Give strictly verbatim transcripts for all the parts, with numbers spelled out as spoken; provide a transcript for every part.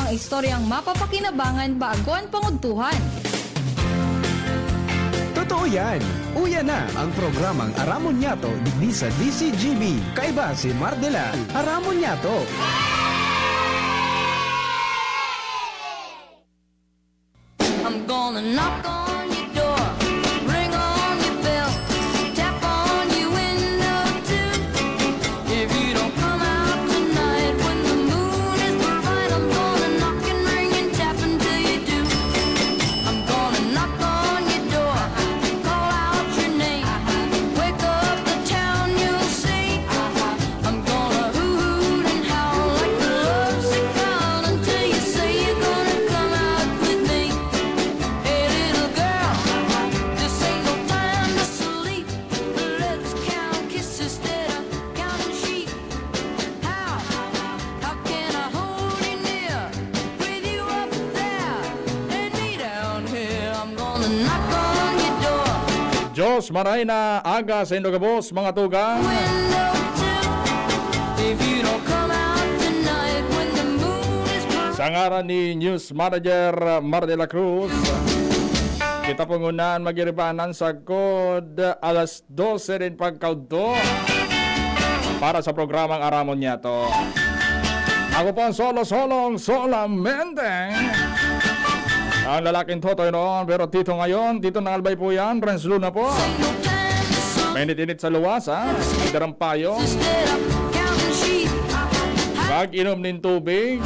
Istoryang mapapakinabangan bago an pangudtuhan. Totoo yan! Uya na ang programang Aramon Nyato digdi sa D C G B. Kaiba si Mardela. Aramon Nyato! I'm gonna knock on your door, ring on your bell, tap on your window too. If you don't come out tonight when the moon is bright, I'm gonna knock and ring and tap until you do. I'm gonna knock on your door, call out your name, wake up the town, you'll see. I'm gonna hoot and howl like a lovesick child until you say you're gonna come out with me. Hey, little girl, this ain't no time to sleep. Let's count kisses instead of counting sheep. How, how can I hold you near with you up there and me down here? I'm gonna knock on your door. Diyos, maray na aga sa indo gabos, mga tugang. Window too. If you don't come out tonight when the moon is bright. Sa ngaran ni News Manager Mar de la Cruz, kita pong unan magiribanan sagkod alas dose nin pagkaudto para sa programang Aramon Nyato. Ako po ang solo-solong solamente ang lalaking Totoy noon, pero Tito ngayon, Tito ng Albay po yan, Renz Luna po. Mainit-init sa luwas, ha? May darang payo. Pag-inom nin tubig,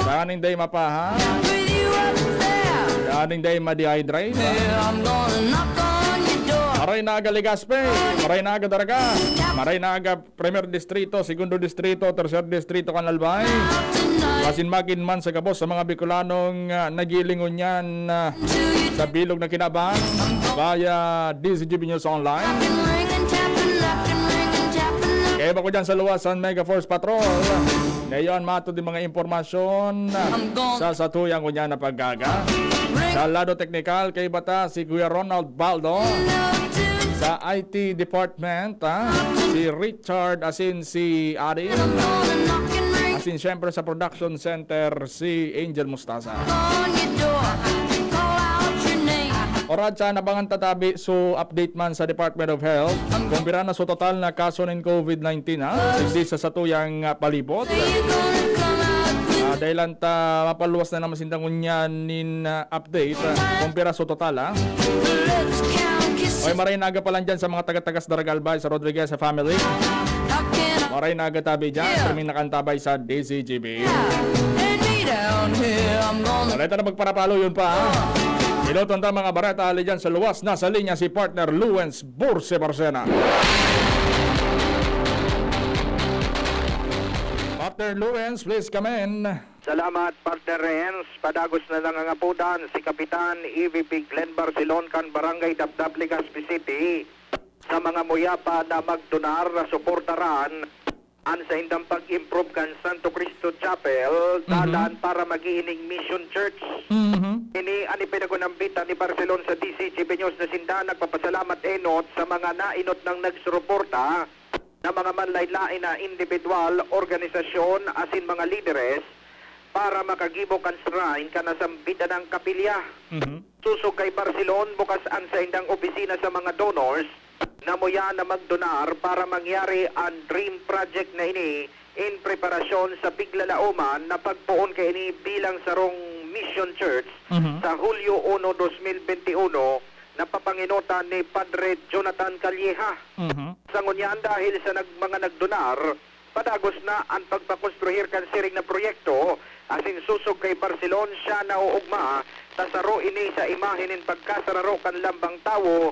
daning day mapaha, daning day ma-dehydrate, ha? Maray na aga Legazpi, maray na aga Daraga, maray na aga Primer Distrito, Segundo Distrito, Tercer Distrito kan Albay. Asin magin man sa gabos sa mga Bicolanong, ah, nagilingon niyan, ah, sa bilog na kinaban via D Z G B News Online. Kaya ba ko dyan sa luwas, San Mega Force Patrol? Ngayon, matod yung mga impormasyon, ah, sa satuyang ko niyan na paggaga. Sa lado teknikal, kay bata si Kuya Ronald Baldo. Sa I T department, ha? Si Richard, asin si Adin. Asin, siyempre, sa production center, si Angel Mustasa. Oradsa, nabangan tatabi, so update man sa Department of Health. Kung pira na so total na kaso nin covid nineteen, ha? Digdi sa satuyang, ah, palibot. Ah, dahil lang ta mapaluwas na naman sindang ngunyan nin, ah, update, ah, kung pira so total, ah. Oy, maray na aga pa lang dyan sa mga taga-tagas Daraga Albay, sa Rodriguez, sa family. Maray na aga tabi dyan, pirming nakantabay sa D Z G B. Wala na magparapalo yun pa, ha? Iloton ta mga bareta, ali dyan sa luwas, nasa linya si partner Luens Burse Barcena. Partner Luens, please come in. Salamat, Partner Renz. Padagos na nangangapodan si Kapitan E V P Glenn Barcelon kan Barangay Dapdap, Legazpi City, sa mga muyapa na magdonar na suportaran an saindang pag-improve kan Santo Cristo Chapel, Mhm. dalan para mag-iining Mission Church. Mhm. Ini an ipinagunambitan ni Barcelon sa D Z G B News na sinda nagpapasalamat enot sa mga nainot nang nagsuruporta na mga manlain-lain na indibidwal, organisasyon, asin mga lideres para makagibo kan shrine kan nasambitan nang kapilya. Mhm. Sosog kay Barcelon, bukas an saindang opisina sa mga donors na muya na magdonar para mangyari an dream project na ini in preparasyon sa piglalaoman na pagpoon kaini bilang sarong mission church Mhm. sa Hulyo uno, dos mil bente uno, na papangenotan ni Padre Jonathan Calleja. Mhm. Sa ngunyan, dahil sa nag-, mga nagdonar, padagos na an pagpakonstruhir kan siring na proyekto, asin sosog kay Barcelon, siya naoogma ta saro ini sa imahe nin pagkasararo kan lambang tawo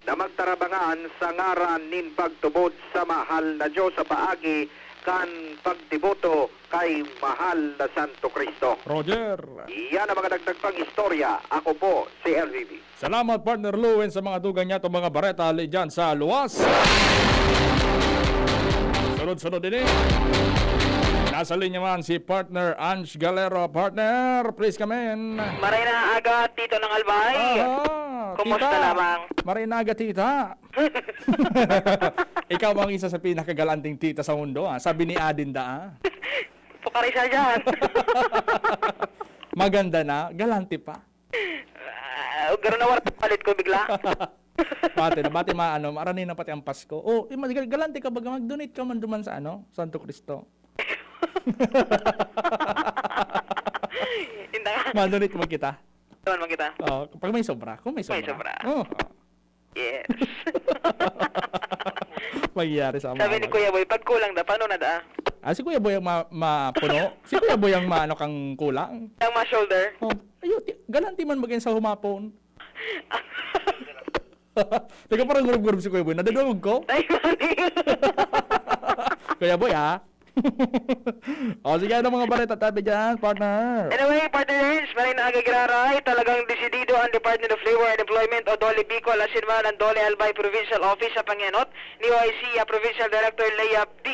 na magtarabangan sa ngaran nin pagtubod sa mahal na Diyos sa paagi kan pagdeboto kay mahal na Santo Cristo. Roger. Iyan ang mga dagdag pang istorya. Ako po si L V B. Salamat, Partner Lewin, sa mga dugang niya itong mga bareta ali dyan sa luwas. Sunod-sunod din eh. Nasa linya man si Partner Ange Galero. Partner, please come in. Maray na aga, Tito ng Albay. Aha, Kumusta tita. Lamang? Maray na aga, tita. Ikaw ang isa sa pinakagalanting tita sa mundo, ah. Sabi ni Adin da, ah. Pukarisya dyan. Maganda na, galante pa. Ah, garo na wala palit ko bigla. Pati na, pati ma-, ano, maarani na pati ang Pasko. Oh, ima-, gal-, galante ka baga, mag-donate ka man duman sa, ano, Santo Cristo. Inda nga. Ma-donate man kita. Naman man kita. Oh, pag may sobra, kung may May sobra. sobra. Oh. Yes. Mangyayari sa Sabi ni mga Kuya Boy, "Pag kulang da, paano na da?" Ah, si Kuya Boy ang ma-, mapuno. Si Kuya Boy ang maano kang kulang. Ang mga shoulder. Oh, ayo, ti-, galante man magin sa humapon. Teka, parang gurub-gurub si Kuya Boy. Nadadungog ko? Ay, mali. Kuya Boy, ah. O, sige, ano mga balita tabi dyan, partner? Anyway, Partner Renz, maray na aga giraray, talagang desidido ang Department of Labor and Employment o DOLE Bicol, asin man ang DOLE Albay Provincial Office sa pangenot ni O I C, ah, Provincial Director Leah D,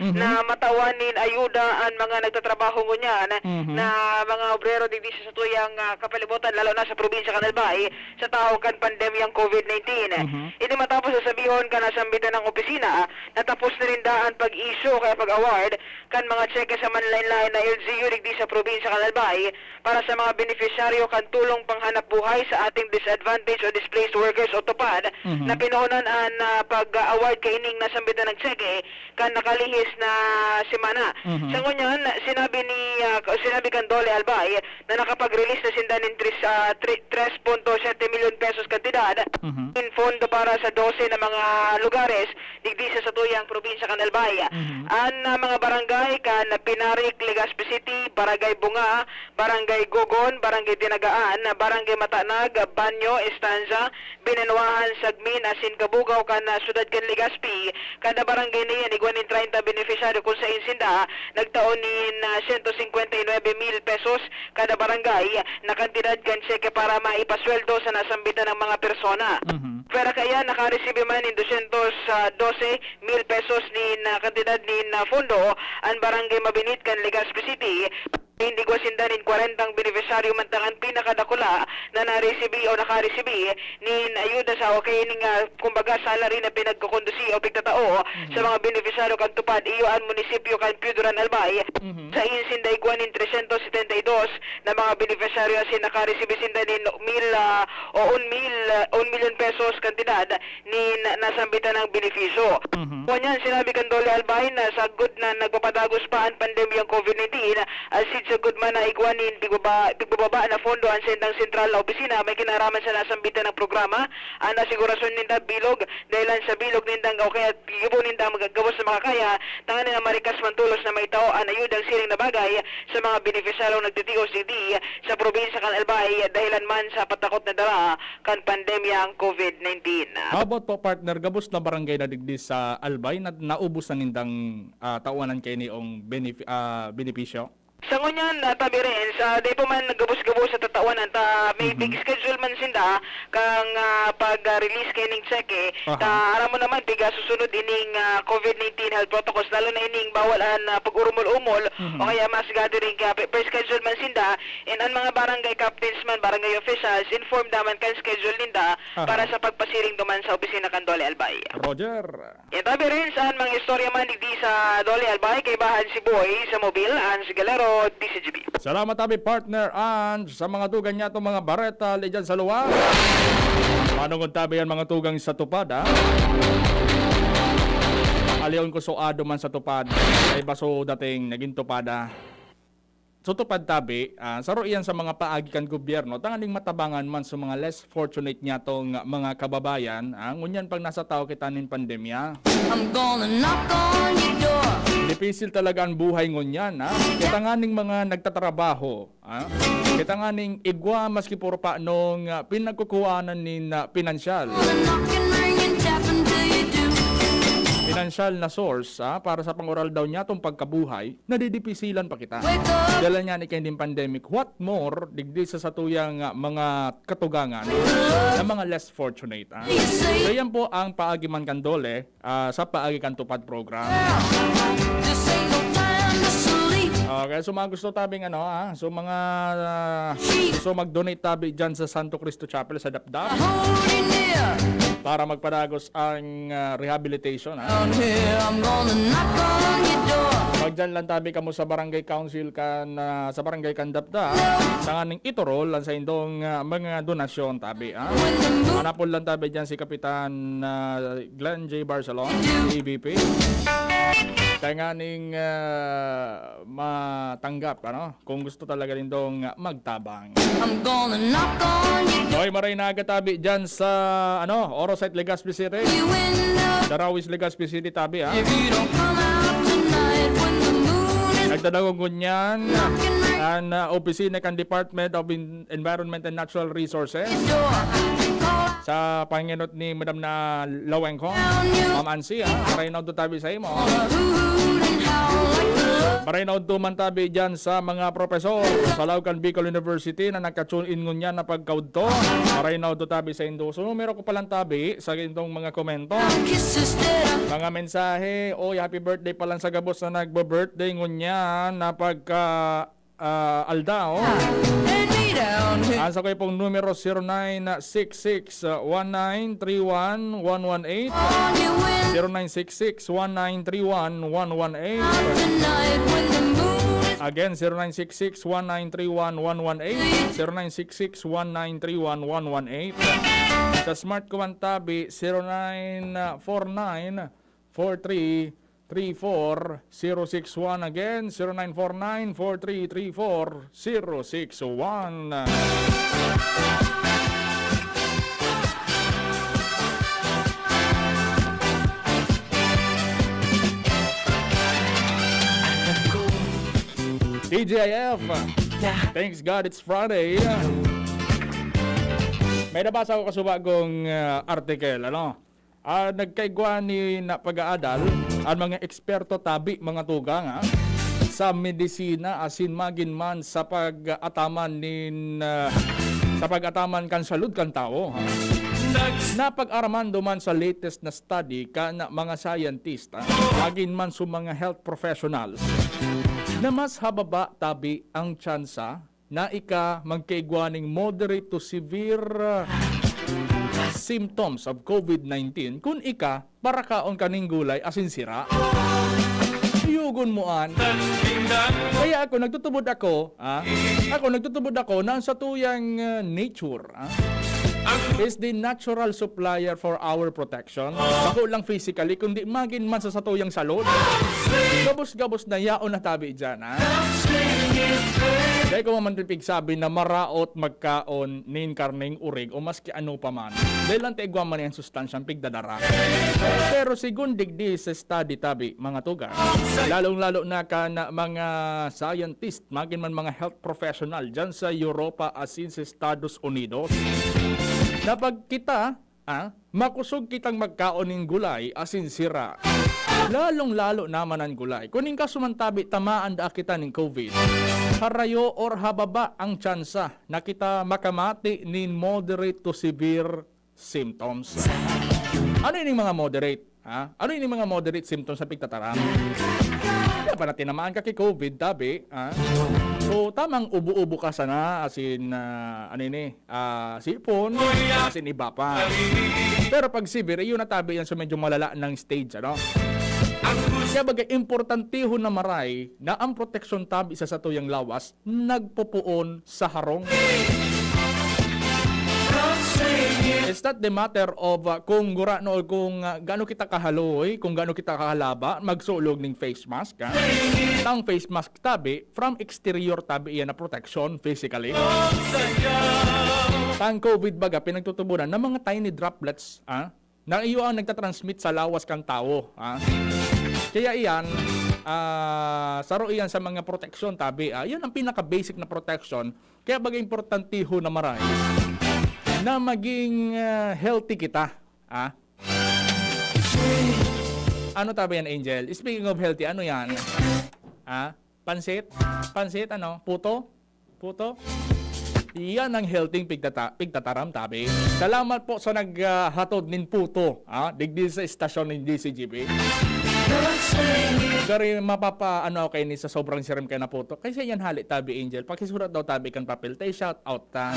Mhm. na matawan nin ayuda an mga nagtatrabaho ngunyan Mhm. na mga obrero digdi sa satuyang, ah, kapalibutan, lalo na sa probinsya kan Albay, sa tahaw kan pandemyang COVID nineteen. Mhm. Ini matapos na sabihon kan nasambitan na opisina na tapos na ninda an pag-issue o kaya pag-award kan mga tseke sa manlaen-laen na L G U digdi sa probinsya kan Albay para sa mga benepisyaryo kan Tulong Panghanapbuhay sa Ating Disadvantaged o Displaced Workers o TUPAD, Mhm. na pinuhunan an, ah, pag-award kaining nasambitan na tseke kan nakalihis na semana. Mhm. Sa ngunyan, sinabi ni, ah, sinabi kan DOLE Albay na nakapag-release na sinda nin tres, ah, tre-, tres punto siyete milyon pesos kantidad Mhm. in pondo para sa dose na mga lugares digdi sa satuyang probinsya kan Albay. Mhm. An, ah, mga barangay kan Pinarik, Legazpi City, Barangay Bunga, Barangay Gogon, Barangay Dinagaan, Barangay Matanag, Banyo, Estancia, Binanwahan, Sagmin, asin Kabugaw kan, ah, syudad kan Legazpi. Kada barangay na iyan igwa nin treinta benepisyaryo kun saen sinda nagtao nin, ah, siyento singkwenta y nuebe mil pesos kada barangay na kantidad kan tseke para maipasweldo sa nasambitan na mga persona. Mhm. Pwera kaiyan, nakaresibi man nin dosyentos dose mil pesos nin, ah, kantidad nin, ah, pondo an Barangay Mabinit kan Legazpi City. Igwa sinda nin kwarentang benepisyaryo, mantang an pinakadakula na naresibi o nakaresibi nin ayuda sa o kaya ning, ah, kumbaga, salary na pinagkokondusi o pigtatao Mhm. sa mga benepisyaryo kan TUPAD, iyo an munisipyo kan Pioduran, Albay. Mhm. Saen sinda igwa nin tresyentos setenta y dos na mga benepisyaryo, asin nakaresibi sinda nin mil, ah, o un mil, ah, un milyon pesos kantidad nin nasambitan na benepisyo. Mhm. Ngunyan, sinabi kan DOLE Albay na sagkod na nagpapadagos pa an pandemyang COVID nineteen, asin sagkod man na igwa nin pigbaba-, pigbababa na pondo an saindang sentral na opisina may kinaraman sa nasambitan na programa, an asigurasyon ninda bilog, dahelan sa bilog nindang o kaya gibo ninda magagabos na makakaya, tanganing marikas man tolos na maitao an ayudang siring na bagay sa mga benepisyarong nagtitios digdi sa probinsya kan Albay, dahelan man sa patakot na dara kan pandemyang COVID nineteen. How about po, partner, gabos na barangay na digdi sa Albay na naubos na nindang, ah, tawanan kaini ong benef-, ah, benepisyo? Sa ngunyan, ah, tabi rin, sa di pa man gabos-gabos sa tatawan, anta may Mhm. pig-schedule man sinda kang, ah, pag-release kaining cheque. Aha. Ta, aram mo naman, piga susunod ining, ah, COVID nineteen health protocols, lalo na ining bawal an, ah, pag-urumol-umol Mhm. o kaya mass gathering, kaya pe-, per-schedule man sinda, and an mga barangay captains man, barangay officials, informed naman kan schedule ninda Aha. para sa pagpasiring duman sa opisina kan DOLE Albay. Roger. Yan tabi rin sa mga istorya man digdi sa DOLE Albay, kaibahan si Boy sa Mobil, Ange Galero, D C G B. Salamat tabi, partner Ange, sa mga tugang niya itong mga bareta, li dyan sa luwa. Manungod tabi yan, mga tugang sa TUPAD, ha? Alion ko suado man sa TUPAD, ay baso dating naging TUPAD, ha? Sa TUPAD tabi, ah, saro iyan sa mga paagi kan gobyerno, tanganing matabangan man sa mga less fortunate niyatong mga kababayan, ah, ngunyan pag nasa tahaw kita nin pandemya. I'm gonna knock on your door. Dipisil talaga ang buhay ngunyan, ha? Kita nganing mga nagtatrabaho, ha? Kita nganing igwa maski puro pa nung, ah, pinagkukuhanan nin, ah, pinansyal. Gonna knock and ring and tap until you do. Pinansyal na source, ha? Para sa pangural daw niyatong pagkabuhay. Nadidipisilan pa kita. Wake up! Dala niya ni kainding pandemic, what more, digdi sa satuyang, ah, mga katugangan, na mga less fortunate, ah. You say So, yan po ang paagi man kan DOLE, ah, sa paagi kan TUPAD program. This ain't no time to sleep. Okay, so mga gusto tabing ano, ah, so mga, ah, Sheep. gusto mag-donate tabi dyan sa Santo Cristo Chapel sa Dapdap Hold you near. para magpadagos ang, ah, rehabilitation, ah. Down here, I'm gonna knock on your door. Pag dyan lang tabi kamo sa barangay council kan, ah, sa barangay kan dapta, tanganing iturol ang saindong, ah, mga donasyon tabi, ah. Hanapon lang tabi dyan si Kapitan, ah, Glenn J Barcelon, A B P. Tanganing, ah, matanggap, ano, kung gusto talaga nindong, ah, magtabang. I'm gonna knock on your Hoy, maray na aga tabi dyan sa, ano, Orosite, Legazpi City. Window. Darawis, Legazpi City tabi, ah. If you don't come out tonight when the moon is Nagdadangog ngunyan knocking right an, ah, opisina kan Department of En-, Environment and Natural Resources door, I can call out sa pangenot ni Madam na Lawengkong, down you Ma'am Ansi, ah. Maray na udto tabi sa imo. Hoot and howl like the Maray na udto man tabi dyan sa mga propesor sa laog kan Bicol University na nagka-tune in ngunyan na pagkaudto. Maray na udto tabi sa indo. So, numero ko palang tabi sa indong mga komento. Kisses that I Mga mensahe, "Oy, happy birthday palang sa gabos na nagbe-birthday ngunyan na pagka, ah, aldaw." Hand me down. Ang sakoy pong numero, zero nine six six one nine three one one one eight. On your window. Zero nine six six one nine three one one one eight. Tonight when the moon is Again, zero nine six six one nine three one one one eight, zero nine six six one nine three one one one eight. Sa Smart ko man tabi, zero nine four nine four three three four zero six one. Again, zero nine four nine four three three four zero six one. T G I F. Thanks God it's Friday. May nabasa ko kasubagong, ah, article, ano? Ah, nagkaigwa ni na pag-aadal ang mga eksperto tabi, mga tugang, ha, sa medisina asin magin man sa pag-ataman nin, ah, sa pag-ataman kan salud kan tawo, ha. Napag-araman duman sa latest na study kan mga scientist, ha, magin man sa mga health professionals na mas hababa tabi ang tsansa na ika magkaigwa ning moderate to severe, ah, symptoms of COVID nineteen kun ika parakaon ka ning gulay asin sira. Yugon mo an. Kaya ako, nagtutubod ako, ah, ako, nagtutubod ako na ang satuyang, ah, nature, ah, is the natural supplier for our protection. Bako lang physically, kundi magin man sa satuyang salud. Gabos-gabos na yaon na tabi dyan, ha? Dai ko man pigsabi na maraot magkaon nin karneng urig o maski ano pa man. Dahil lang taigwa man yung sustansyang pigdadara. Pero sigun digdi sa study tabi, mga tugang, lalong-lalo na kan mga scientist, magin man mga health professional dyan sa Europa asin sa Estados Unidos, na pag kita, ah, makusog kitang magkaon nin gulay asin sira. Lalong-lalo naman an gulay. Kun in kaso man tabi tamaan daa kita nin COVID, harayo or hababa ang tsansa na kita makamati nin moderate to severe symptoms. Ano ining mga moderate? Ha? Ano ining mga moderate symptoms sa pigtataram? Kaya pa na tinamaan ka ki COVID, tabi, ha? So, tamang ubo-ubo ka sana, as in, ah, ano ini, ah, sipon, as in iba pa. Pero pag severe, yun na tabi yan sa medyo malala ng stage, ano? Kaya bagay, importantihon na maray na ang proteksyon tabi sa satuyang lawas, nagpopoon sa harong. It's not the matter of, uh, kung gurano o kung, uh, gaano kita kahaloy, kung gaano kita kahalaba, magsulog ning face mask, ha? Tang face mask tabi, from exterior tabi iyan na protection physically. Tang COVID baga, pinagtutubunan ng mga tiny droplets, ha? Na iyo ang nagtatransmit sa lawas kan tawo, ha? Kaya iyan, ah, saro iyan sa mga proteksyon, tabi, ah, yun ang pinaka-basic na protection. Kaya baga importantiho na maray na maging, ah, healthy kita, ha? Ano tabi yan, Angel? Speaking of healthy, ano yan? Ha? Pansit? Pansit, ano? Puto? Puto? Yan ang healthy pigtata-, pigtataram, tabi. Salamat po sa nag, ah, hatod nin puto, ah, digdi sa estasyon nin D C G B. Gari mapapa, ano, ako kaini sa sobrang siram kay na puto. Kaysa yan hali, tabi, Angel. Pakisurat daw, tabi, kan papel. Tay, shout out ta.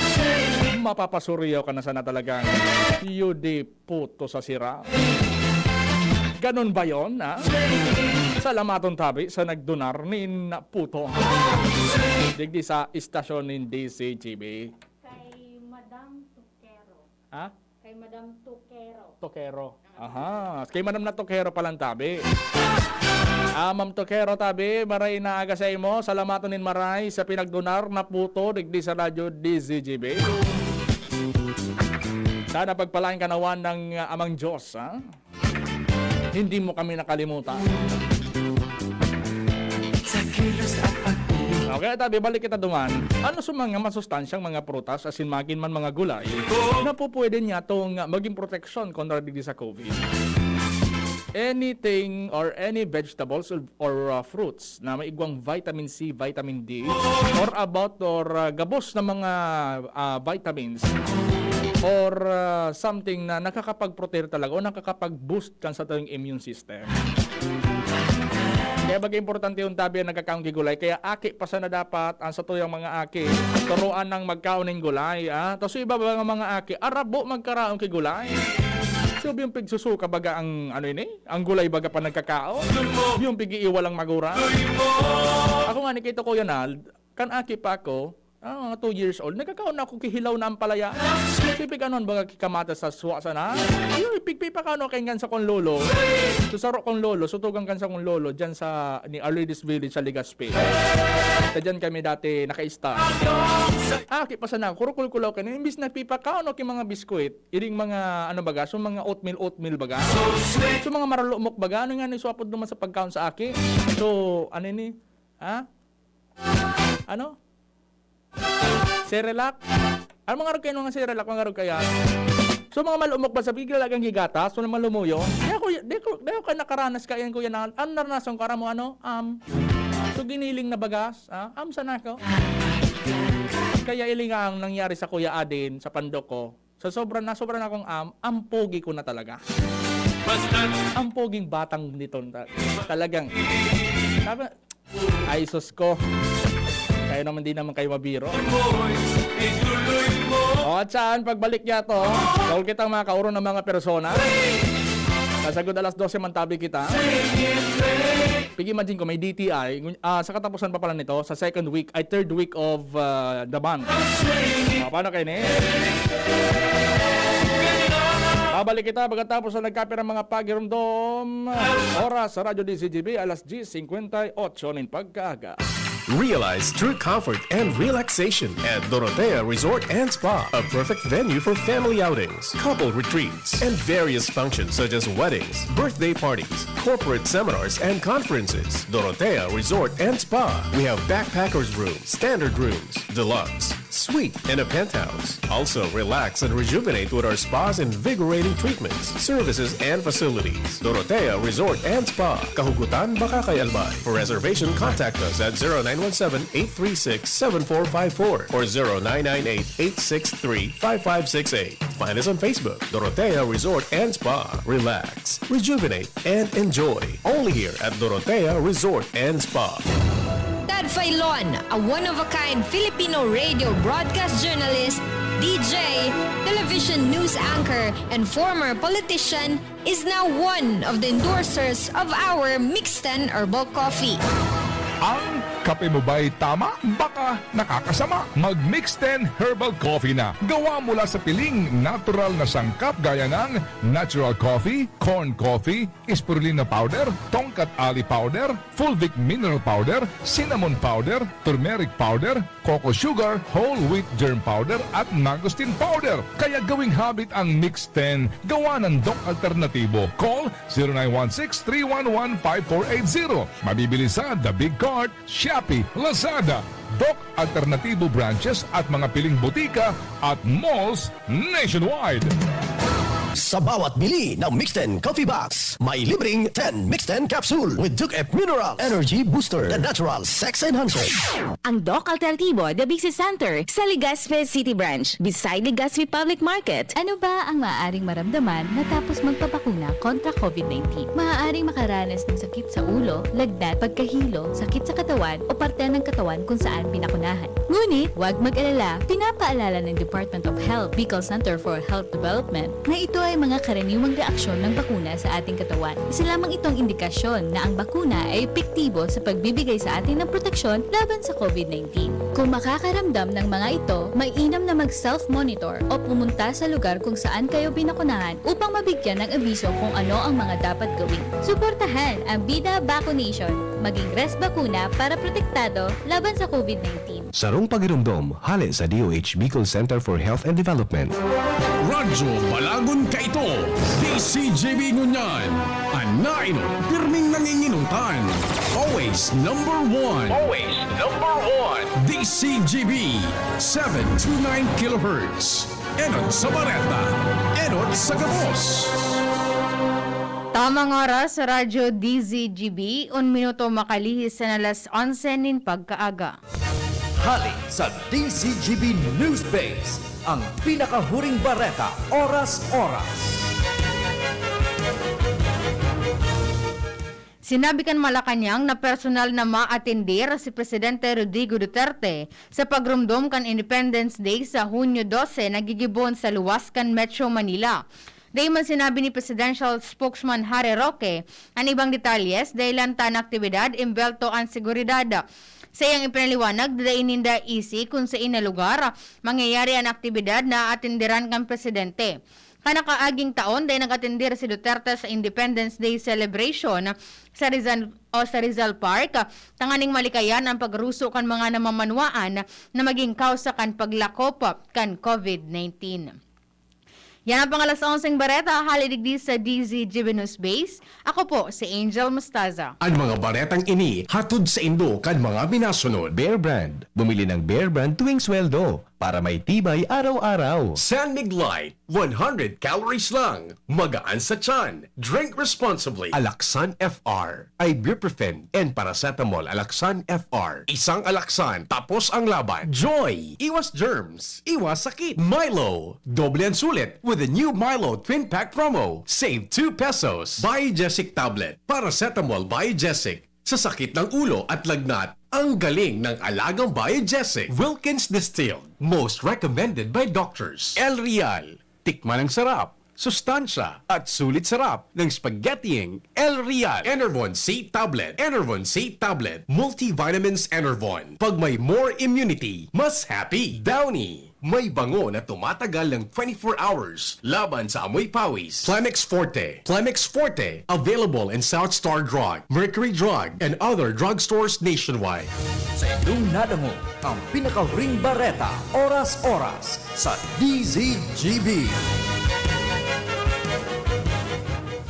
Mapapasuriyaw ka na sana talagang. You di puto sa sira. Ganun ba yon, ha? Salamaton tabi sa nagdonar nin puto. Digdi sa istasyon nin D Z G B. Kay Madam Tukero. Ha? Kay Madam Tukero. Tukero. Aha. Kay Madam na Tukero palang tabi. Ah, Ma'am Tukero tabi, maray na aga sa imo. Salamaton nin maray sa pinagdonar na puto digdi sa Radyo D Z G B. Sana pagpalain ka naman ng, ah, Amang Diyos, ha? Hindi mo kami nakalimutan. Sa kilos at pag-uwi. Okay, tabi, balik kita duman. Ano sa mga masustansyang mga prutas, asin magin man mga gulay, na po pwede niya tong, ah, maging proteksyon kontra digdi sa COVID? Anything or any vegetables or, or, ah, fruits na may igwang vitamin C, vitamin D, or about or, ah, gabos na mga, ah, vitamins or, ah, something na nakakapag-protect talaga o nakakapag-boost kan satuyang immune system. Kaya baga importante yung tabi ang nagkakaon ki gulay. Kaya aki pa sana dapat ang satuyang mga aki. Turuan ng magkaon ng gulay, ah. Tapos yung iba ba nga mga aki, arabo magkaraon ki gulay. So, yung pigsusuka baga ang, ano ini? Ang gulay baga pa nagkakaon. Yung pig-iiwal ang magura. Ako nga, ni Kito Kuya Nald, kan aki pa ako, ah, mga two years old, nagkakaon na ako kihilaw na ampalaya. Sipig anon baga kikamatas sa suwa sana. Yung pigpipakaon ako kan sa kong lolo. So, saro kong lolo, sutugan kan sa kong lolo, dyan sa, ni Arlides Village sa Legazpi. Sa dyan kami dati naka-stay. Ah, aki pa sana, kurukul-kulaw ka na. Imbis nagpipakaon ako yung mga biskwit, iring mga, ano baga, so mga oatmeal, oatmeal baga. So, mga maralumok baga, ano nga ni suwapod naman sa pagkaon sa aki? So, ano ni? Ha? Ano? Cerelac? Ano mga arog kayo, mga Cerelac, mga arog kaya? So, mga malumok ba sa bigla lagang gigatas, so malumuyo? Di ako, di ko, di ako kayo nakaranas kaya yan, kuya, na, ang naranasan ko, aram mo ano? Um, so, giniling na bagas, ah, am sana ako. Kaya ilinga ang nangyari sa Kuya Adin, sa pandok ko. Sa sobra na, sobra na akong am, ang pogi ko na talaga. Ang poging batang nito, ta-, talagang, sabi, ay, sus ko. Kayo naman, di naman kayo mabiro. O, at saan, pagbalik niya to, tol kitang mga kauro ng mga persona. Kasagod alas dose man tabi kita. Pig-imagine ko, may D T I. Ngun-, ah, sa katapusan pa pala nito, sa second week, ay, third week of, ah, the month. Ah, paano kayo ni? Babalik kita pagkatapos na nagkape ng mga pagirumdom. Oras sa Radyo D Z G B, alas diyes singkwenta y otso nin pagkaaga. Realize true comfort and relaxation at Dorotea Resort and Spa, a perfect venue for family outings, couple retreats, and various functions such as weddings, birthday parties, corporate seminars, and conferences. Dorotea Resort and Spa. We have backpackers room, standard rooms, deluxe, suite, and a penthouse. Also, relax and rejuvenate with our spa's invigorating treatments, services, and facilities. Dorotea Resort and Spa, Kahugutan, Bacacay, Albay. For reservation, contact us at zero nine one seven, eight three six, seven four five four or zero nine nine eight, eight six three, five five six eight. Find us on Facebook, Dorotea Resort and Spa. Relax, rejuvenate, and enjoy. Only here at Dorotea Resort and Spa. Ted Filon, a one-of-a-kind Filipino radio broadcast journalist, D J, television news anchor, and former politician, is now one of the endorsers of our Mixten Herbal Coffee. Ang kape mo ba'y tama? Baka nakakasama. Mag Mixten Herbal Coffee na. Gawa mula sa piling natural na sangkap gaya ng natural coffee, corn coffee, spirulina powder, tongkat ali powder, fulvic mineral powder, cinnamon powder, turmeric powder, coco sugar, whole wheat germ powder, at mangosteen powder. Kaya gawing habit ang Mixten. Gawa ng Doc Alternatibo. Call zero nine one six, three one one, five four eight zero. Mabibili sa The Big Cart, Shopee, Lazada, Doc Alternatibo branches at mga piling botika at malls nationwide. Sa bawat bili ng Mixten Coffee Box, may libreng ten Mixten Capsule with Duke F Mineral Energy Booster, the natural sex enhancer. Ang Doc Alternatibo, The Big C Center, sa Legazpi City Branch, beside Legazpi Public Market. Ano ba ang maaaring maramdaman matapos magpabakuna kontra COVID nineteen? Maaaring makaranas ng sakit sa ulo, lagnat, pagkahilo, sakit sa katawan, o parte ng katawan kung saan pinakunahan. Ngunit, huwag mag-alala, pinapaalala ng Department of Health, Bicol Center for Health Development, na ito Ay mga karaniwang reaksyon ng bakuna sa ating katawan. Isa lamang itong indikasyon na ang bakuna ay epektibo sa pagbibigay sa atin ng proteksyon laban sa COVID nineteen. Kung makakaramdam ng mga ito, mainam na mag-self-monitor o pumunta sa lugar kung saan kayo binakunahan upang mabigyan ng abiso kung ano ang mga dapat gawin. Suportahan ang Bida Vaccination. Maging res bakuna para protektado laban sa COVID nineteen. Sarong pagiromdom, hale sa D O H Bicol Center for Health and Development. Radyo Balagon Kaito, D C G B ngunyan. An nainot, pirming nanginginutan. Always number one. Always number one. D C G B, seven two nine kilohertz. Enot sa bareta, enot sa gabos. Tamang oras sa Radyo D Z G B, un minuto makalihis sa alas onse nin pagkaaga. Hale sa D Z G B News Base, ang pinakahuring bareta, oras-oras. Sinabi kan Malacañang na personal na maatendir si Presidente Rodrigo Duterte sa pagromdom kan Independence Day sa Hunyo dose na gigibohon sa luwas kan Metro Manila. Dai man sinabi ni Presidential Spokesman Harry Roque an ibang detalyes, dahelan ta an aktibidad, embelto an seguridad. Sa iyang ipinaliwanag, dai ninda isi kun saen na lugar mangyayari an aktibidad na aatenderan kan presidente. Kan nakaaging taon, dai nag-atender si Duterte sa Independence Day celebration sa Rizal, o sa Rizal Park, tanganing malikayan an pagruso kan mga namamanwaan na magin kawsa kan paglakop kan COVID nineteen. Yan ang pang alas onseng bareta, hale digdi sa D Z G B News Base. Ako po si Angel Mostaza. An mga baretang ini hatod saindo kan mga minasunod. Bear Brand. Bumili ng Bear Brand tuwing sweldo para may tibay araw-araw. San Mig Light, one hundred calories lang. Magaan sa tiyan. Drink responsibly. Alaxan F R. Ibuprofen and paracetamol. Alaxan F R. Isang Alaxan, tapos ang laban. Joy! Iwas germs, iwas sakit. Milo, doble ang sulit with the new Milo Twin Pack Promo. Save two pesos. Biogesic tablet, paracetamol Biogesic. Sa sakit ng ulo at lagnat, ang galing ng alagang Biogesic. Wilkins Distilled, most recommended by doctors. El Real, tikman ang sarap, sustansya, at sulit sarap ng spaghettiing El Real. Enervon C Tablet, Enervon C Tablet, Multivitamins Enervon. Pag may more immunity, mas happy. Downy, may bango na tumatagal ng twenty-four hours laban sa amoy pawis. Plemex Forte, Plemex Forte, available in South Star Drug, Mercury Drug, and other drugstores nationwide. Sa inyong nadangog ang pinakahuring bareta, oras-oras, sa D Z G B.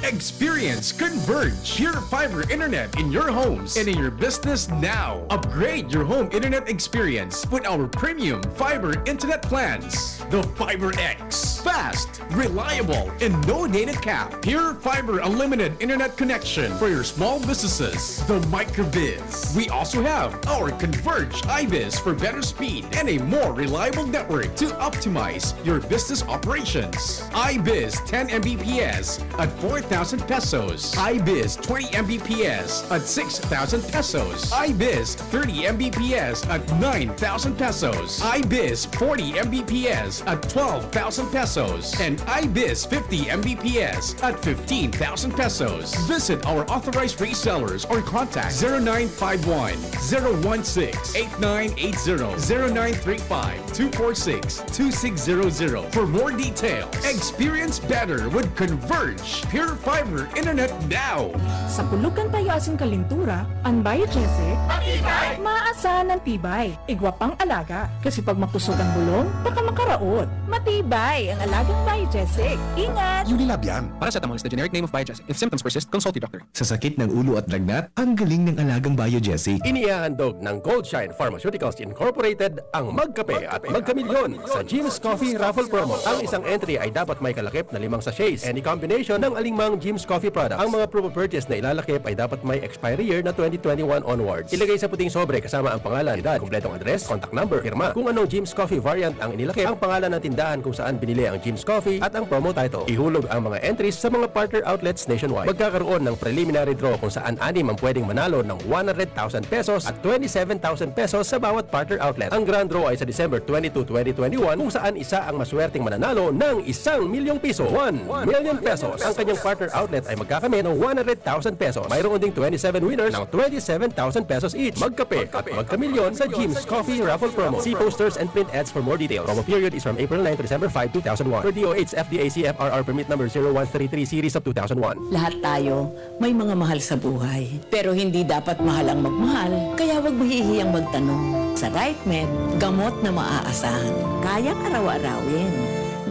Experience Converge Pure Fiber Internet in your homes and in your business now. Upgrade your home internet experience with our premium fiber internet plans. The Fiber X. Fast, reliable, and no data cap. Pure Fiber Unlimited Internet Connection for your small businesses. The Microbiz. We also have our Converge iBiz for better speed and a more reliable network to optimize your business operations. iBiz ten M B P S at four thousand pesos. iBiz twenty M B P S at six thousand pesos. iBiz thirty M B P S at nine thousand pesos. iBiz forty M B P S at twelve thousand pesos. And iBiz fifty M B P S at fifteen thousand pesos. Visit our authorized resellers or contact zero nine five one, zero one six, eight nine eight zero, zero nine three five, two four six, two six zero zero. For more details, experience better with Converge Pure Fiber Internet now. Sa kulog kan payo asin kalintura, an Biogesic, matibay, maasahan an tibay. Igwa pang alaga, kasi pag makusog ang bulong, baka makaraot. Matibay ang alagang Biogesic. Ingat! Unilab yan. Paracetamol is the generic name of Biogesic. If symptoms persist, consult your doctor. Sa sakit ng ulo at lagnat, ang galing ng alagang Biogesic. Inihahandog ng Goldshine Pharmaceuticals Incorporated ang Magkape at Magkamilyon sa Jim's Coffee Raffle Promo. Ang isang entry ay dapat may kalakip na limang sachets. Any combination ng alingmang Jim's Coffee product. Ang mga proof of purchase na ilalakip ay dapat may expiry year na twenty twenty-one onwards. Ilagay sa puting sobre kasama ang pangalan, edad, kompletong address, contact number, pirma. Kung anong Jim's Coffee variant ang inilakip, ang pangalan ng tindahan kung saan binili ang ng Jim's Coffee at ang promo title. Ihulog ang mga entries sa mga partner outlets nationwide. Magkakaroon ng preliminary draw kung saan anim ang pwedeng manalo ng one hundred thousand pesos at twenty-seven thousand pesos sa bawat partner outlet. Ang grand draw ay sa December twenty-two, twenty twenty-one, kung saan isa ang maswerteng mananalo ng isang milyong piso, one million pesos. Ang kanyang partner outlet ay magkakamit ng one hundred thousand pesos. Mayroon ding twenty-seven winners ng twenty-seven thousand pesos each. Magkape at magkamilyon sa Jim's Coffee Raffle Promo. See posters and print ads for more details. Promo period is from April nine to December five, two thousand one. Per D O H F D A C F R R Permit Number zero one three three Series of two thousand one. Lahat tayo may mga mahal sa buhay. Pero hindi dapat mahal ang magmahal, kaya huwag mahihiyang magtanong. Sa Right Med, gamot na maaasahan. Kayang araw-arawin.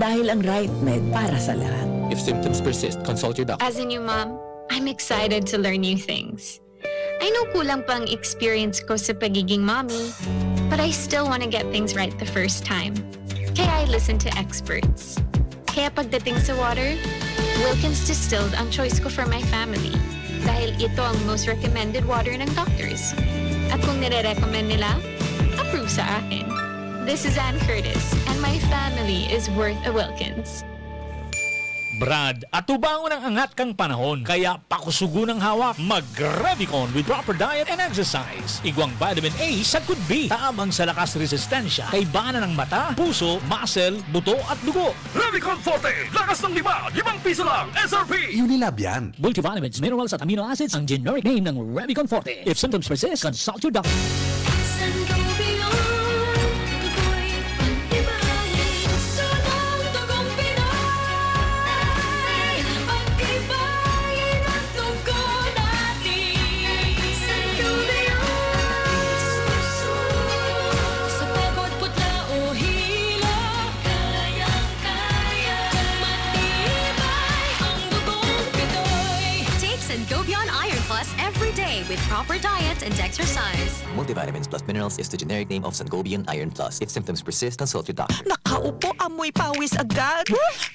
Dahil ang Right Med para sa lahat. If symptoms persist, consult your doctor. As a new mom, I'm excited to learn new things. I know kulang pa ang experience ko sa pagiging mommy, but I still want to get things right the first time. Kaya I listen to experts. Kaya pagdating sa water, Wilkins Distilled ang choice ko for my family. Dahil ito ang most recommended water ng doctors. At kung nire-recommend nila, approve sa akin. This is Ann Curtis, and my family is worth a Wilkins. Brad, atubangon ang angat kan panahon, kaya pakusugon ang hawak. Mag-Revicon with proper diet and exercise. Igwang vitamin A sagkod B, tabang sa lakas resistensya, kaibanan ng mata, puso, muscle, buto at dugo. Revicon Forte, lakas ng lima, limang piso lang, S R P! Unilab yan. Multivitamins, minerals at amino acids ang generic name ng Revicon Forte. If symptoms persist, consult your doctor. Sangobion, dugo'y pag-ibahin. Puso ng dugong Pinoy, pag-ibahin ang dugo natin. Sangobion, sa pagod, putla o hilo, kayang-kaya. Kung matibay ang dugong Pinoy. Take Sangobion Iron Plus every day with proper diet and exercise. Multivitamins plus minerals is the generic name of Sangobion Iron Plus. If symptoms persist, consult your doctor. Nakaupo, amoy pawis agad.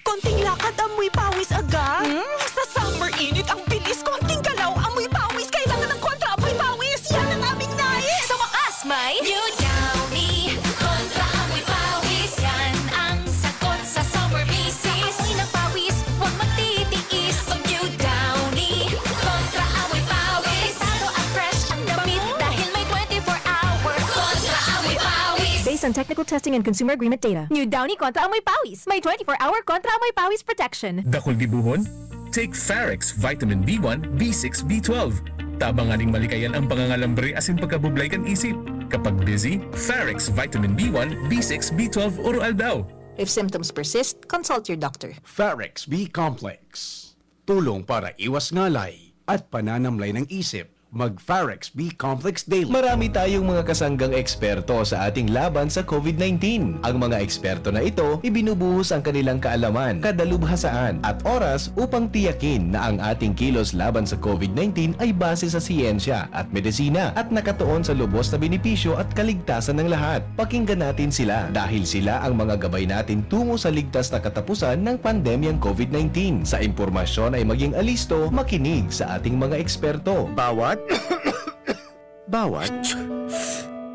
Konting lakad, amoy pawis agad. Hmm? Sa summer init, ang bilis. Konting galaw, amoy pawis. Kailangan ng kontra amoy pawis. Yan ang aming nais. Sa wakas, may New Downy Kontra Amoy Pawis. Yan ang sagot sa summer misis. Amoy ng pawis, huwag magtitiis. Mag New Downy Kontra Amoy Pawis. Delikado at fresh ang damit dahil may twenty-four hour Kontra Amoy Pawis. Based on technical testing and consumer agreement data. New Downy Kontra Amoy Pawis. May twenty-four hour Kontra Amoy Pawis protection. Dakul gibohon? Take Farex Vitamin B one, B six, B twelve. Tabang nganing malikayan ang pangangalambre asin pagkabublay kan isip. Kapag busy, Farex Vitamin B one, B six, B twelve oro-aldaw. If symptoms persist, consult your doctor. Farex B Complex. Tulong para iwas ngalay at pananamlay ng isip. Mag Farex B Complex Daily. Marami tayong mga kasanggang eksperto sa ating laban sa COVID nineteen. Ang mga eksperto na ito, ibinubuhos ang kanilang kaalaman, kadalubhasaan, at oras upang tiyakin na ang ating kilos laban sa COVID nineteen ay base sa siyensya at medisina at nakatuon sa lubos na benepisyo at kaligtasan ng lahat. Pakinggan natin sila dahil sila ang mga gabay natin tungo sa ligtas na katapusan ng pandemyang COVID nineteen. Sa impormasyon ay maging alisto, makinig sa ating mga eksperto. Bawat, bawat,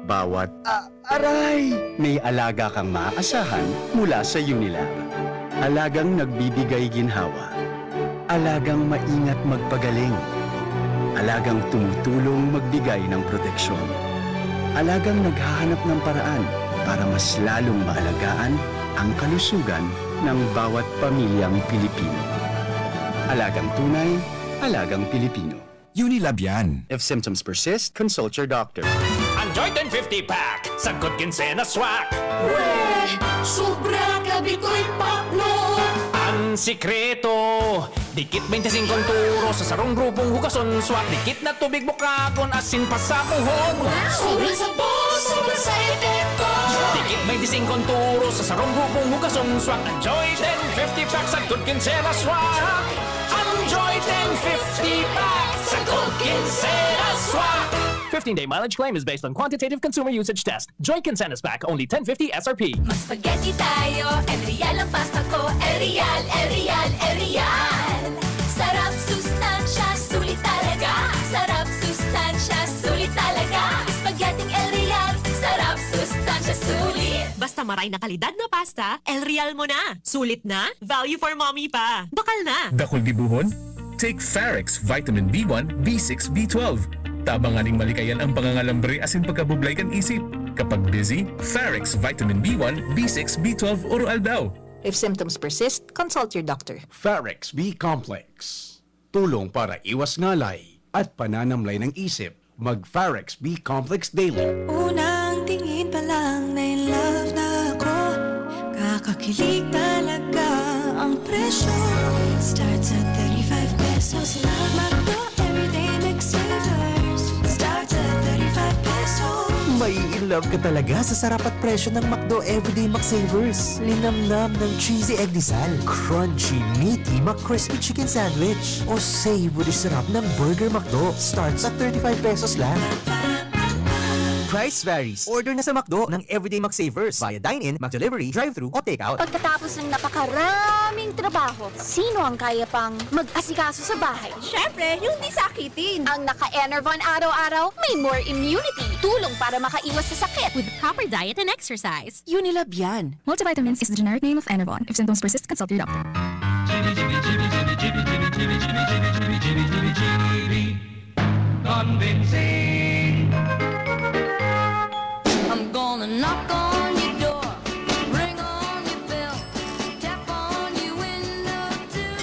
bawat, a-, aray! May alaga kang maaasahan mula sa Unilab. Alagang nagbibigay ginhawa. Alagang maingat magpagaling. Alagang tumutulong magbigay ng proteksyon. Alagang naghahanap ng paraan para mas lalong maalagaan ang kalusugan ng bawat pamilyang Pilipino. Alagang tunay, alagang Pilipino. Unilab yan. If symptoms persist, consult your doctor. Ang Joy ten fifty pack, sagkod kinsenas swak. Weh! Sobra ka, bitoy paklo! Ang sikreto, dikit bente singko ang turo sa sarong grupong hugason swak. Dikit na tubig bukagon, asin pasamuhon. Sobrang sabon, sobrang sa epekto. Dikit bente singko ang turo sa sarong grupong hugason swak. Ang Joy ten fifty pack, sagkod kinsenas swak. Ang Joy ten fifty pack, sagkod kinsenas swak. Fifteen-day mileage claim is based on quantitative consumer usage test. Joy Kinsenas Pack, only ten fifty S R P. Mag-spaghetti tayo, El Real ang pasta ko. El Real, El Real, El Real. Sarap, sustansya, sulit talaga. Sarap, sustansya, sulit talaga. Spaghetti El Real, sarap, sustansya, sulit. Basta maray na kalidad na pasta, El Real mo na. Sulit na, value for mommy pa. Bakal na! Dakul gibohon? Take Farex Vitamin B one, B six, B twelve. Tabang nganing malikayan ang pangangalambre asin pagkabublay kan isip. Kapag busy, Farex Vitamin B one, B six, B twelve oro-aldaw. If symptoms persist, consult your doctor. Farex B Complex. Tulong para iwas ngalay at pananamlay ng isip. Mag Farex B Complex Daily. Unang tingin pa lang na in love na ako. Kakakilig talaga ang presyo. Starts at thirty-five pesos lang. McDo Everyday Mix Savers. Starts at thirty-five pesos. Mai-in love ka talaga sa sarap at presyo ng McDo Everyday McSavers. Linamnam ng cheesy egg disal, crunchy, meaty McCrispy Chicken Sandwich, o savory sarap ng Burger McDo. Starts at thirty-five pesos lang. Price varies. Order na sa McDo ng Everyday McSavers via dine-in, McDelivery, drive-thru, o takeout. Pagkatapos ng napakaraming trabaho, sino ang kaya pang mag-asikaso sa bahay? Siyempre, yung di sakitin. Ang naka-Enervon araw-araw, may more immunity. Tulong para makaiwas sa sakit. With proper diet and exercise. Unilab yan. Multivitamins is the generic name of Enervon. If symptoms persist, consult your doctor. Convincing. I'm gonna knock on your door, ring on your bell, tap on your window too.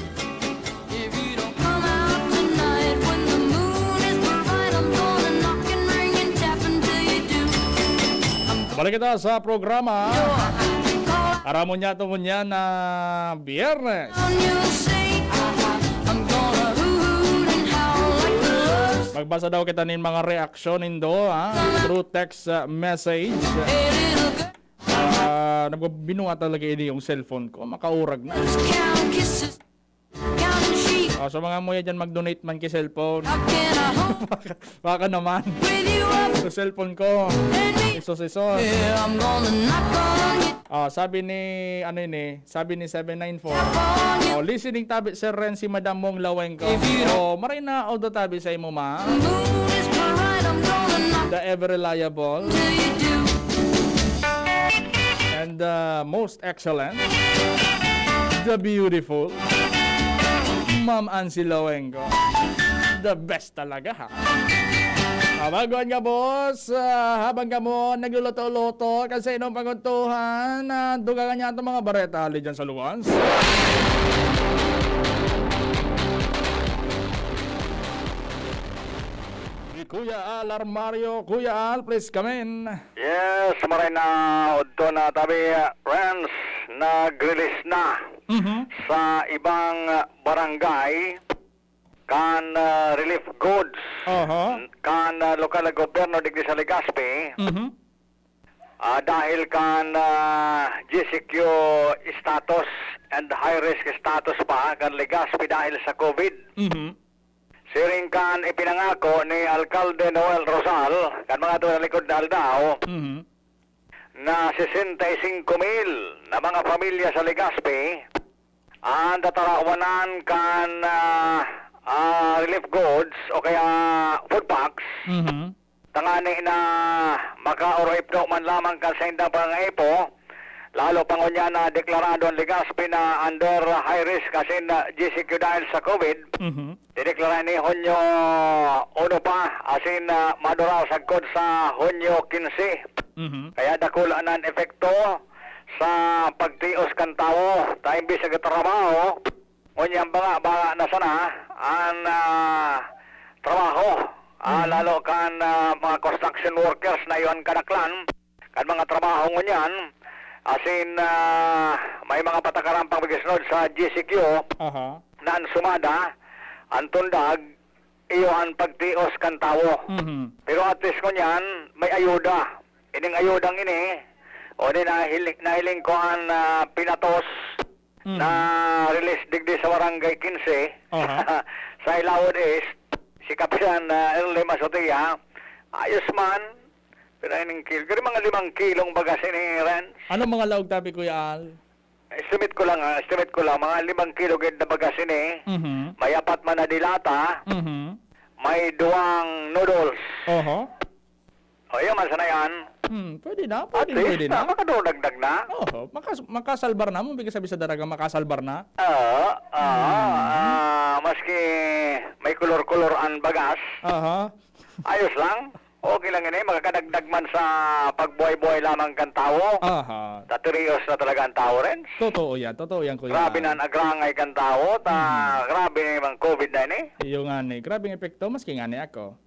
If you don't come out tonight when the moon is bright, I'm gonna knock and ring and tap until you do. Balik kita sa programa. Aram mo niya, tungod niya na Biyernes. Magbasa daw kita nin mga reaksyon nindo, ha? Through text, uh, message. Ah, nagbinuhat talaga ini yung cellphone ko. Makaurag na. Ah, sa mga muya dyan, mag-donate man ki cellphone. Baka naman. Sa cellphone ko. Isos-isos. Ah, sabi ni, ano yun eh, sabi ni seven nine four, "Oh, listening tabi, Sir Renz, si Madam Mong Lawengko." Oh, maray na, although tabi sa imo, ma. The ever reliable. And the most excellent. The beautiful. Ma'am Ansi Lawengko. The best talaga, ha? Ah, bago nga, boss, ah, habang kamo nagluluto-luto, kasi inong panguntuhan, ah, dugangan niya itong mga bareta, hali dyan sa luwas. Ni Kuya Al Armario. Kuya Al, please come in. Yes, maray na udto na tabi, Renz, nag-release na Mhm. sa ibang barangay kan, ah, relief goods Aha. kan, ah, lokal na gobyerno digdi sa Legazpi. Mhm. Ah, dahil kan, ah, G C Q status and high risk status pa kan Legazpi dahil sa COVID. Mhm. Siring kan ipinangako ni Alkalde Noel Rosal kan mga tuwa na likod na aldaw, Mhm. na sesenta y cinco mil na mga pamilya sa Legazpi ang tatarawanan kan, ah, ah, relief goods o kaya food packs. Mhm. Tangani na makaoroipno man lamang kan saindang pangangaipo, lalo pa ngunyan na deklarado an Legazpi na under high risk asin, ah, G C Q dahil sa COVID. Mhm. Dineklara ni Hunyo uno pa, asin, ah, madura sagkod sa Hunyo quince. Mhm. Kaya dakula na an epekto sa pagtios kan tawo, ta imbis na trabaho, ngunyan banga, banga na sana an, ah, trabaho. Ah, Mhm. lalo kan, ah, mga construction workers na iyo an kadaklan kan mga trabaho ngunyan. Asin, ah, may mga patakaran pang magsunod sa G C Q Aha. na an sumada, an tundag, iyo an pagtios kan tawo. Mhm. Pero at least ngunyan, may ayuda. Ining ayudang ini, o ni nahili-, nahiling ko an, ah, pinatos Mhm. na release digdi sa Barangay Quince, Aha. sa Ilawod East, si Kapitan, ah, Erle Masotia, ayos man, pero ining kil-, pero mga limang kilong bagas ini, Renz. Anong mga laog tabi, Kuya Al? Estimate ko lang, ah, estimate ko lang, mga limang kilo gid na bagas ini. Mhm. May apat man na dilata, Mhm. may duwang noodles. Oho. O, yun man sana yan. Hmm, pwede na, At pwede, least, pwede na. na, makaduragdag na. Oo, makas-, makasalbar na. Mong bigay sabi sa daraga, makasalbar na. Oo, oo. Hmm. Ah, maski may kolor-kolor ang bagas, Aha. ayos lang. Okay lang yun eh. Makakadagdag man sa pagbuhay-buhay lamang kan tawo. Aha. Tatirios na talaga ang tawo, Renz. Totoo yan. Totoo yan, Kuya Grabe Al. na ang agrangay kan tawo. Ta, Mhm. grabe na yung COVID na yun eh. Iyo nga ni. Grabe ang epekto. Maski nga ni ako.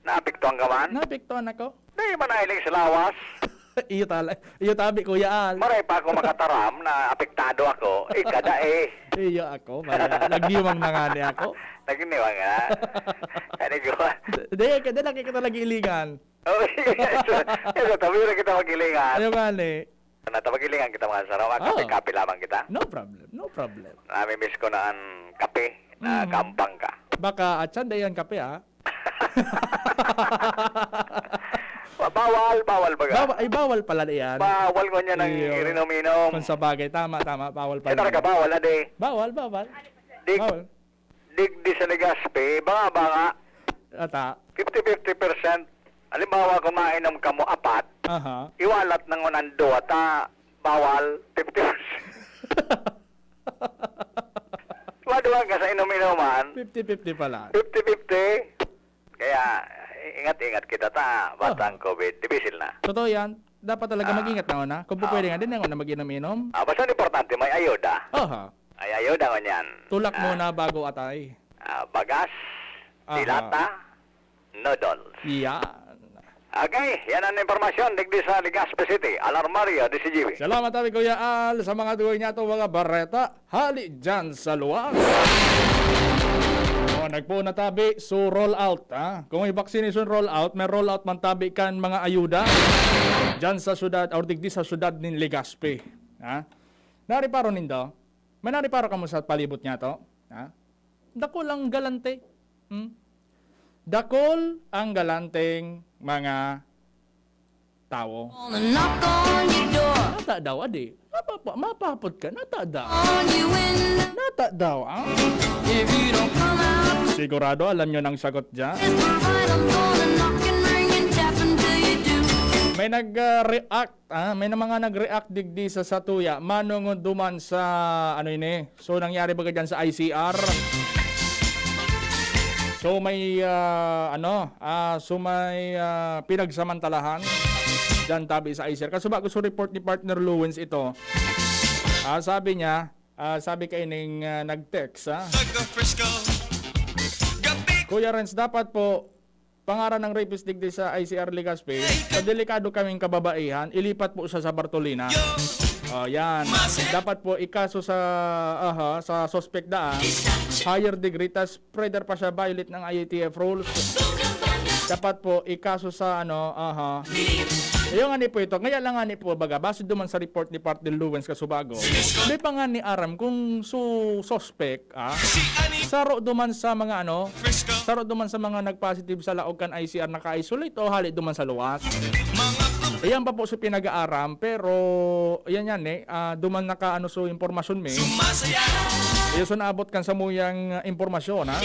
Naapektuhan ka man? Naapektuhan ako. Dai man nahiling sa lawas. Iyo tala-, iyo tabi, Kuya Al. Maray pa ako makataram na apektado ako. Ika da eh. Iyo ako, pala. Nagyumang na nga ni ako. Nagyumang nga. Ano ko? D-, di, di, di, lagi kita nag-iilingan. Oh, yes. Yes, tabi na kita mag-ilingan. Ayaw nga ni. Na, ta mag-ilingan kita, mga saraw. Ah, Oh. kape-kape lamang kita. No problem, no problem. Nami-miss ko na ang kape na Mm. kampang ka. Baka, at saan dayan kape, ah? Ba-, bawal, bawal baga. Bawa-, ay, bawal pala yan. Bawal ko niya ng Iyo. irinom-inom. Kung sa bagay, tama, tama, bawal pala Kaya talaga, yan. bawal, ade. Bawal, bawal. Dig-, Bawal. digdi sa Legazpi, banga-banga, Ata. fifty fifty percent. Halimbawa, kung mainom ka mo apat, Aha. iwalat ng unando, ata, bawal, fifty percent. Maduwa ka sa inom-inoman. Fifty fifty pala. Fifty fifty. Kaya, ingat-ingat kita ta, basta Aha. ang COVID, dibisil na. Totoo yan. Dapat talaga Ah. mag-ingat na una. Kung po Ah. pwede nga, di na ako na mag-inom-inom. Ah, basta ang importante, may ayuda. Aha. Ay, ayuda ko niyan. Tulak Ah. muna bago atay. Ah, bagas, Aha. dilata, noodles. Yan. Okay, yan ang impormasyon digdi sa Legazpi City. Alarmario, D C G B. Salamat, Abi Kuya Al, sa mga duway niya itong mga bareta. Hali dyan sa luwas. Oh, nagpoon na tabi, so roll out, ha? Kung may vaccination roll out, may roll out man tabi kan mga ayuda dyan sa syudad, or digdi sa syudad nin Legazpi. Ha? Nariparo nindo? May nariparo kamo sa palibot niya to? Ha? Dakul ang galante. Hmm? Dakul ang galanteng mga tawo. Gonna knock on your door. Nata daw, adi. Mapapa-, mapapot ka. Nata daw. On your window. Nata daw, ah? If you don't come out, Sigurado alam nyo nang sagot dyan. Mister Right, I'm gonna knock and ring and tap until you do. May nag, ah, react, ah, may na mga nag-react digdi sa satuya, manungod duman sa, ano ini, so nangyari baga dyan sa I C R? So may, ah, ano, ah, so may, ah, pinagsamantalahan dyan tabi sa I C R. Kasuba ko sa report ni Partner Lewins ito. Ah, sabi niya, ah, sabi kaining, ah, nag-text, ah. Taga Frisco. Gabi. Kuya Renz, dapat po, pangaran ng rapist digdi sa I C R Legazpi, sa delikado kaming kababaihan, ilipat po siya sa Bartolina. Oh, yan. Dapat po ikaso sa, aha, sa suspect daan, higher degree, tas spreader pa siya, violate ng I A T F rules. Dapat po ikaso sa, ano, aha. Ayun nga ni po ito. Kaya lang nga ni po, baga, base duman sa report ni Partner Lewins Kasubago, di pa nga ni aram kung su-, suspect, ah, saro duman sa mga, ano, saro duman sa mga nag-positive sa laog kan I C R naka-isolate o hali duman sa luwas. Iyan pa po si pinag-aaram, pero iyan yan eh, ah, duman naka, ano, so impormasyon mi. Iyo, so naabot kan samuyang, ah, impormasyon, ha?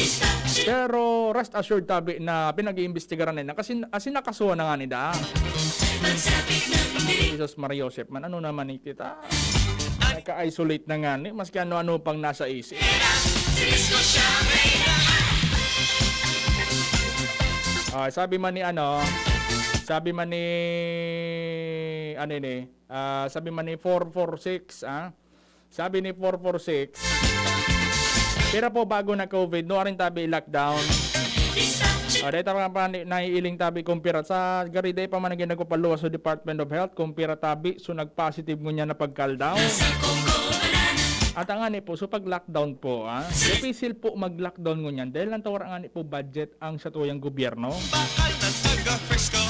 Pero rest assured tabi na pinag-iimbestigaran na yun. Kasi, as in, nakasuhan na nga ni da. Jesus Maria Joseph man, ano naman ni kita? Naka-isolate na nga ni, maski ano-ano pang nasa isip. Ah, sabi man ni ano, sabi man ni, ano yun eh, ah, sabi man ni four four six, ah. Sabi ni four four six, pira po bago na COVID, no, arin tabi lockdown. O, dahil tama pa, ni-, naiiling tabi kung pira. Sa gari, dahil pa man ang ginagawa paluwas sa Department of Health, kung pira tabi, so nag-positive ngunyan na pagkaldaw. At ang ani po, so pag-lockdown po, ah, difícil po mag-lockdown ngunyan dahil lang tawar ang ani po budget ang satuyang gobyerno. Bakal na taga Frisco.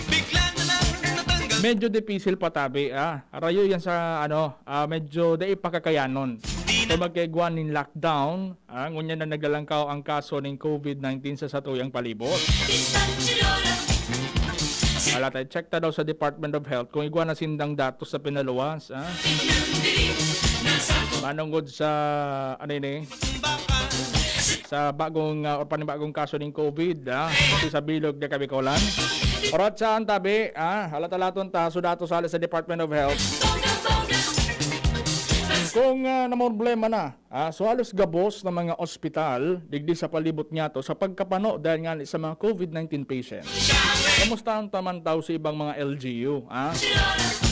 Bigla na lang natanggal. Medyo difícil pa tabi, ah. Rayo yan sa, ano, ah, medyo dai pa kakayanon. Di na. So, magkaigwa nin lockdown, ah, ngunyan na nagalangkaw ang kaso nin COVID nineteen sa satuyang palibot. Ala tayo, check ta daw sa Department of Health kung igwa na sindang datos sa pinaluwas, ah. Manungod sa, ano ini? sa bagong, ah, or panibagong kaso ning COVID, ah, dito sa bilog na Kabikolan. Orat saan tabi, ah, halat-halaton ta, so datos hali sa Department of Health. Kung, ah, namroblema na, ah, so halos gabos na mga ospital, digdi sa palibot niyato, sa pagkapano dahil nga sa mga COVID nineteen patient. Kamusta ang tamantaw sa ibang mga L G U, ah?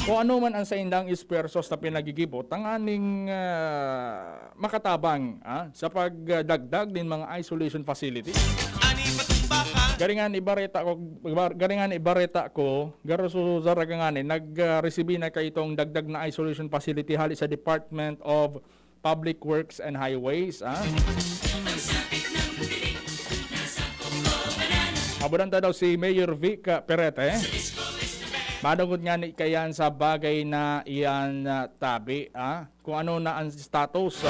Kung ano man ang saindang esfuerzos na pinagigibo, tanganing, ah, makatabang, ah, sa pagdagdag nin mga isolation facility. Garingan ibareta ko, ibar-, garingan ibareta ko, garo so Zarraga ngani, nag, ah, resibi na kaitong dagdag na isolation facility hali sa Department of Public Works and Highways, ah. Abudan ta daw si Mayor Vic Perete. Madungod nga ni kayan sa bagay na iyan, ah, tabi, ah. Kung ano na ang status.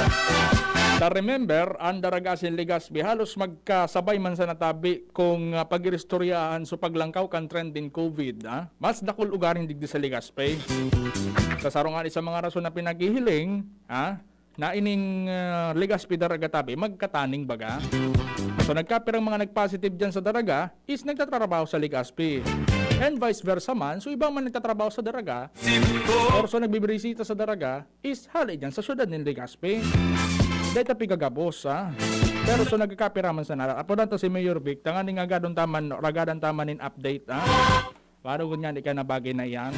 Ta remember, ang Daraga asin Legazpi halos magkasabay man sa natabi kung, ah, pag-iristoryahan so paglangkaw kan trend din COVID, ah. Mas dakul ugaring digdi sa Legazpi. Sa sarong ani sa mga rason na pinaghihiling, ah, na ining, ah, Legazpi Daraga tabi, magkataning baga. So, nagkapirang mga nag-positive dyan sa Daraga is nagtatrabaho sa Legazpi. And vice versa man, so iba man nagtatrabaho sa Daraga, or so nagbibisita sa Daraga, is hali dyan sa syudad nin Legazpi. Dahil ta pigagabos, ha? Pero so nagkakapira man sa nara. Apo na to si Mayor Vic, tanganing agadon taman, ragadan taman nin update, ha? Parang gud nga, di ka na bagay na iyan.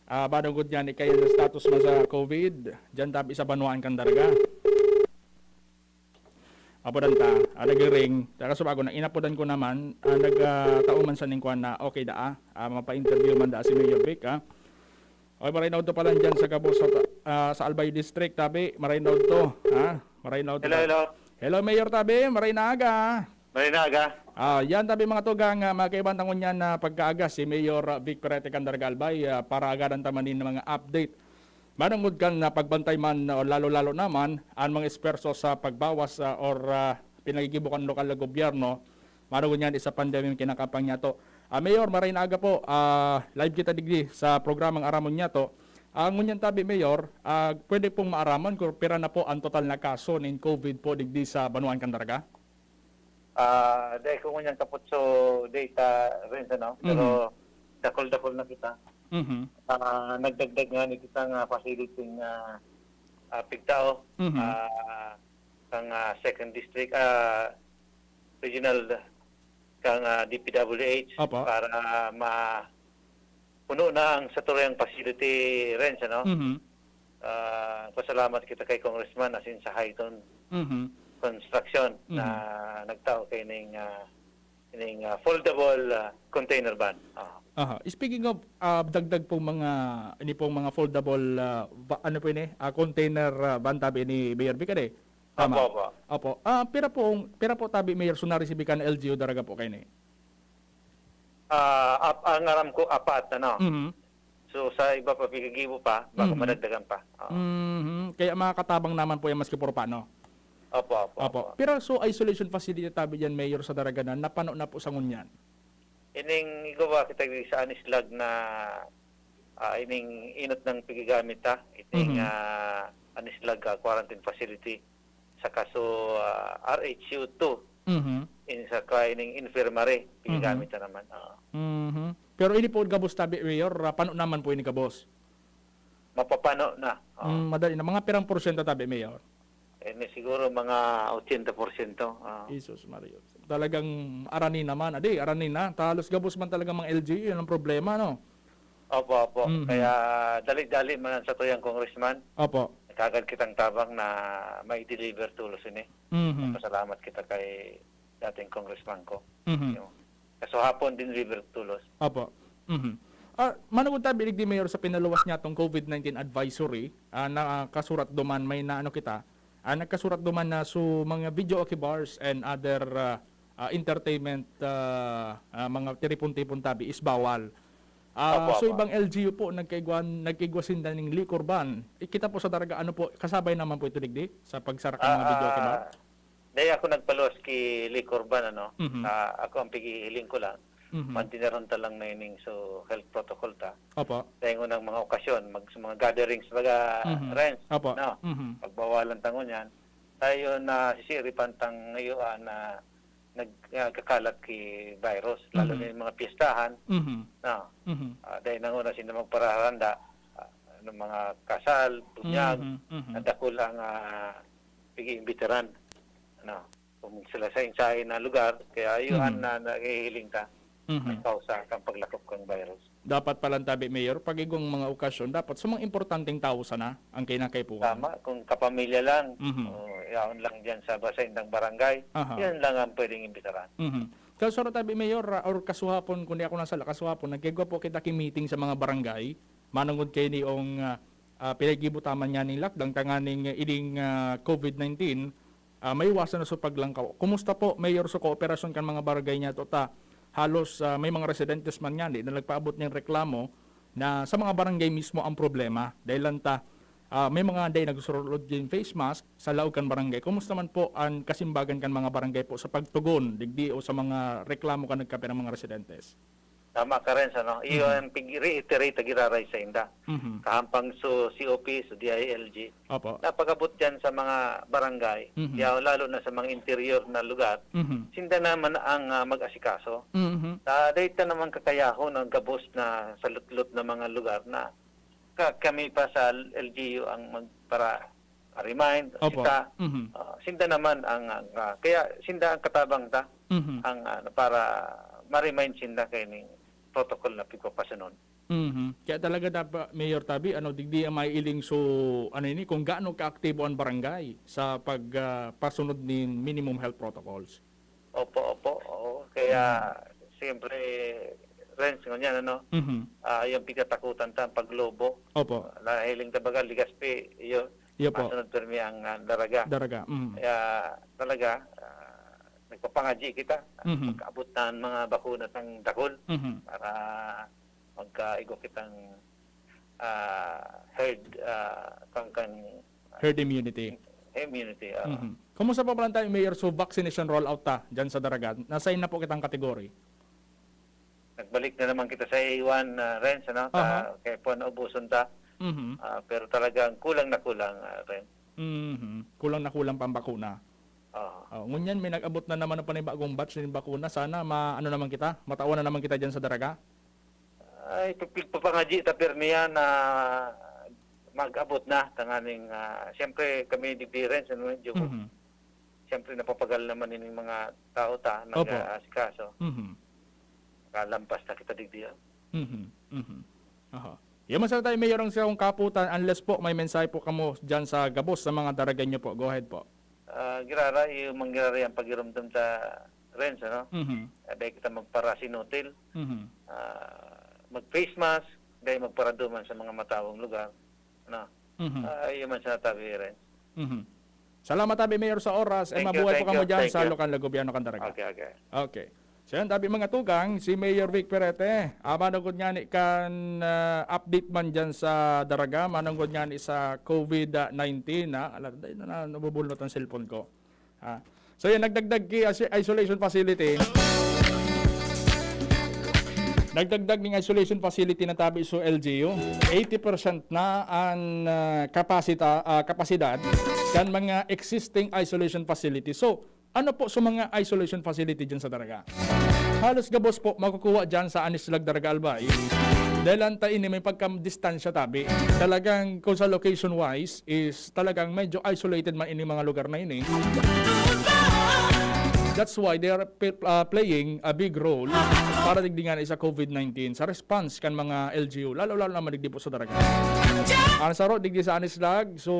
Ah, manugod niya ni kayo sa status mo sa COVID, diyan tabi sa banwaan kan Daraga. Apodan ta, ah, nag-ring. Taka sa bago na, inapodan ko naman, ah, nag, ah, tao man sa ningkuan na okay da, ah. Ah, mapa-interview man da si Mayor Vic, ah. Okay, maray na udto pala dyan sa gabos sa, ah, sa Albay District, tabi, maray na udto, ha? Maray na udto. Hello, hello. Hello, Mayor Tabi, maray na aga. Maray na aga. Ah, yan tabi mga tugang, ah, mga kaiban tangon niyan na pagkaaga si Mayor, ah, Vic Perete Candargalbay, ah, para agadan ta man nin mga update. Manungod kan, ah, pagbantay man, o lalo-lalo naman, ang mga esfuerso sa pagbawas, ah, or, ah, pinagigibo kan lokal na gobyerno, manungod niyan sa pandemya kinakapang niyato. Ah, Mayor, maray na aga po. Ah, live kita digdi sa programang Aramon Niyato. Ah, ngunyan tabi, Mayor, ah, pwede pong maaraman kung pira na po ang total na kaso nin COVID po digdi sa Banwaan kan Daraga? Ah, dai ko ngunyan kaputso data rin, ano? Pero Mhm. dakul-dakul na kita. Mhm. Ah, nagdagdag nga ni kita nga facility nga, ah, pigtao, Mhm. ah, kang, ah, second district, ah, regional kang, ah, D P W H Opo. para ma-, puno na ang sa turayang facility, Renz, ano? Mhm. Ah, pasalamat kita kay Congressman asin sa Highton Mhm. Construction na Mhm. nagtao kay ning, ah, ning, ah, foldable, ah, container van. Ah. Aha. Speaking of, ah, dagdag pong mga, ini pong mga foldable, ah, va-, ano po ini? Ah, container, ah, van tabi ni Mayor Vic, ano eh? Tama. Opo, opo. Opo. Ah, pira pong, pira po tabi, Mayor, so naresibi kan L G U Daraga po kayo ni? Ah, ap-, ang aram ko, apat, ano? Mhm. So, sa iba pa, pigigibo pa, baka Mhm. madagdagan pa. Oo. Mhm. Kaya makakatabang naman po yan maski puro pano. Opo, opo, Opo. opo. Pero so, isolation facility tabi dyan, Mayor, sa Daraganan, napano na po sa ngunyan? Ining igawa kita sa anislag na, ah, ining inot ng pigigamit, ha? Ining, Mhm. ah, anislag, ah, quarantine facility. Saka so, ah, R H U two. Mhm. In, saka ining infirmary, Mhm. pigigamit na naman. Oo. Mhm. Pero ini po gabos tabi, Mayor, ah, pano naman po ini gabos? Mapapano na. Oo. Mm, madali na. Mga pirang porsyento tabi, Mayor? Eh, ni siguro mga ochenta porsyento. Oo. Jesus Maria. Talagang arani naman. Adi, arani na. Talos gabos man talaga mga L G U, yun ang problema, no? Opo, opo. Mhm. Kaya dali-dali man ang satuyang congressman. Opo. Kagad kitang tabang na mai-deliver tulos ini. Mhm. Pasalamat kita kay dating congressman ko. Mhm. Yung, kaso hapon din deliver tulos. Opo. Mhm. Ah, manugod tabi digdi, Mayor, sa pinaluwas niya tong COVID nineteen advisory, ah, nakasurat duman, may naano kita, ah, nagkasurat duman na so mga videoke bars and other, ah, ah, entertainment, ah, ah, mga tiripon-tipon tabi is bawal. Ah, Opo, so opo. ibang L G U po, nagkaigwan-, nagkaigwa sinda ning liquor ban. Eh, kita po sa Daraga, ano po, kasabay naman po ito digdi sa pagsarak ng mga Ah, videoke bar? ah, dahil ako nagpaluwas ki liquor ban, ano? Mhm. Ah, ako ang pigihiling ko lang. Mhm. Mantineron ta lang na ining so health protocol ta. Opo. Dahil ngunang mga okasyon, mag-, sa mga gatherings, baga, Mhm. Renz, Opo. no? Mhm. Pagbawalan ta ngunyan. Tayo na sisiripan tang ngayon na nag-, nagkakalat ki virus, lalo Mhm. na yung mga piyestahan, Mhm. na, Mhm. ah, dahil nanguna sila magpararanda, ah, ng mga kasal, bunyag, Mhm. Mhm. na dakul ang, ah, pag-iimbitaran. Ano, kung sila sa insay na lugar, kaya yun Mhm. na nahihiling ka, Mhm. ang kausa kang paglakop kang virus. Dapat palan tabi, Mayor, pag igong mga okasyon, dapat sa mga importanteng tawo sana ang kinakaipuhan. Tama, kung kapamilya lang, Mhm. o yaon lang diyan sa basta indang barangay, Aha. yan lang ang pwedeng imbitaran. Mhm. Kaso tabi, Mayor, ah, or kasuhapon, kung di ako nasala, kasuhapon, nagkigwa po kita ki meeting sa mga barangay. Manungod kay niong, ah, ah, pinaggibo taman nga ning lockdown, tanganing ining, ah, covid nineteen, ah, maiwasan na sa paglangkaw. Kumusta po, Mayor, sa kooperasyon kan mga barangay niya to ta? Halos, ah, may mga residentes man nga, di na nagpaabot ning reklamo na sa mga barangay mismo ang problema. Dahil lang ta, ah, may mga day nagsusulod din face mask sa laog kan barangay. Kumusta man po ang kasimbagan kan mga barangay po sa pagtugon, digdi o sa mga reklamo kan nagkapirang mga residentes? Tama ka rin, ano? Iyo Mhm. ang pig-, reiterate na giraray sa inda. Mhm. Kahampang so C O P, so D I L G. Opo. Napag-abot yan sa mga barangay, Mhm. ya, lalo na sa mga interior na lugar. Mhm. Sinda naman ang, ah, mag-asikaso. Mhm. Ah, dahil ta naman kakayahon ang gabos na sa lutlot na mga lugar na ka-, kami pa sa L G U ang mag-, para remind, Opo. sita. Mhm. Ah, sinda naman ang, ang, ah, kaya sinda ang katabang ta, Mhm. ang, ah, para ma-remind sinda kay ning protocol na pigpapasunod. Mhm. Kaya talaga dapat, Mayor Tabi, ano, digdi ang maiiling so, ano ini, kung gaano kaaktibo ang barangay sa pag, ah, pasunod nin minimum health protocols. Opo, opo. Oo. Kaya, Mhm. siyempre, Renz, ngunyan, ano, Mhm. ah, yung pigkatakutan ta, ang paglobo. Opo. Ah, nahiling ta baga, Legazpi, yun. Iyo po. Masunod pirmi ang, ah, Daraga. Daraga, mhm. Kaya, talaga, ah, nagpapangadyi kita, ah, Mhm. pagkaabot na ang mga bakuna tang dakul Mhm. para magkaigo kitang, ah, herd, ah, kan, kan Herd immunity. Immunity, ah. Mhm. Kumusta pa pala tayo, Mayor, so vaccination rollout ta dyan sa Daraga? Nasa na po kitang category? Nagbalik na naman kita sa A one, ah, Renz, ano? Ta, Aha. kaya po naubuson ta. Mhm. Ah, pero talagang kulang na kulang, ah, Renz. Mhm. Kulang na kulang pa ang bakuna. Oo. Oh, ngunyan may nag-abot na naman ng panibagong batch ng bakuna. Sana ma-, ano naman kita, matawan na naman kita dyan sa Daraga. Ay, pag-, pagpapangadyi ta pirmi yan na mag-abot na tanganing, ah, siyempre kami di parents, ano, medyo, Mhm. siyempre napapagal naman ining mga tao ta, Opo. nag-aasikaso. Mhm. Nakalampas na kita digdi, ah. Mhm, mhm. Aha. Yan man sana tayo, Mayor, ang sa akong kaputan, unless po may mensahe po kamo dyan sa gabos sa mga Daragenyo po. Go ahead po. Ah, girara, yung manggirari ang pagirumdum sa Renz, ano? Mhm. Ah, dahil kita magparasinutil, Mhm. ah, mag-face mask, dahil magparaduman sa mga matawong lugar, ano? Mhm. Ah, yun man sana tabi, Renz. Mhm. Salamat, tabi, Mayor, sa oras. Eh, Thank you, mabuhay po thank kamo you, dyan thank sa you. lokal na gobyerno kan Daraga. Okay, okay. Okay. So yan, tabi, mga tugang, si Mayor Vic Perete, ah, manungod nga ni kan, ah, update man dyan sa Daraga, manungod nga ni sa covid nineteen, ha? Ala, na, na, nabubulnot ang cellphone ko. Ah. So yan, nagdagdag ki, ah, si-, isolation facility. Nagdagdag ning isolation facility na tabi so L G U. Eighty percent na ang, ah, kapasita-, ah, kapasidad kan mga existing isolation facility. So, ano po sa mga isolation facility dyan sa Daraga? Halos gabos po makukuha dyan sa Anislag, Daraga, Albay. Dahil ang ta ini may pagkadistansya tabi. Talagang kung sa location wise is talagang medyo isolated man ini mga lugar na ini. That's why they are p-, ah, playing a big role para digdi nga sa covid nineteen, sa response kan mga L G U, lalo-lalo naman digdi po sa Daraga. Ang saro digdi sa Anislag, so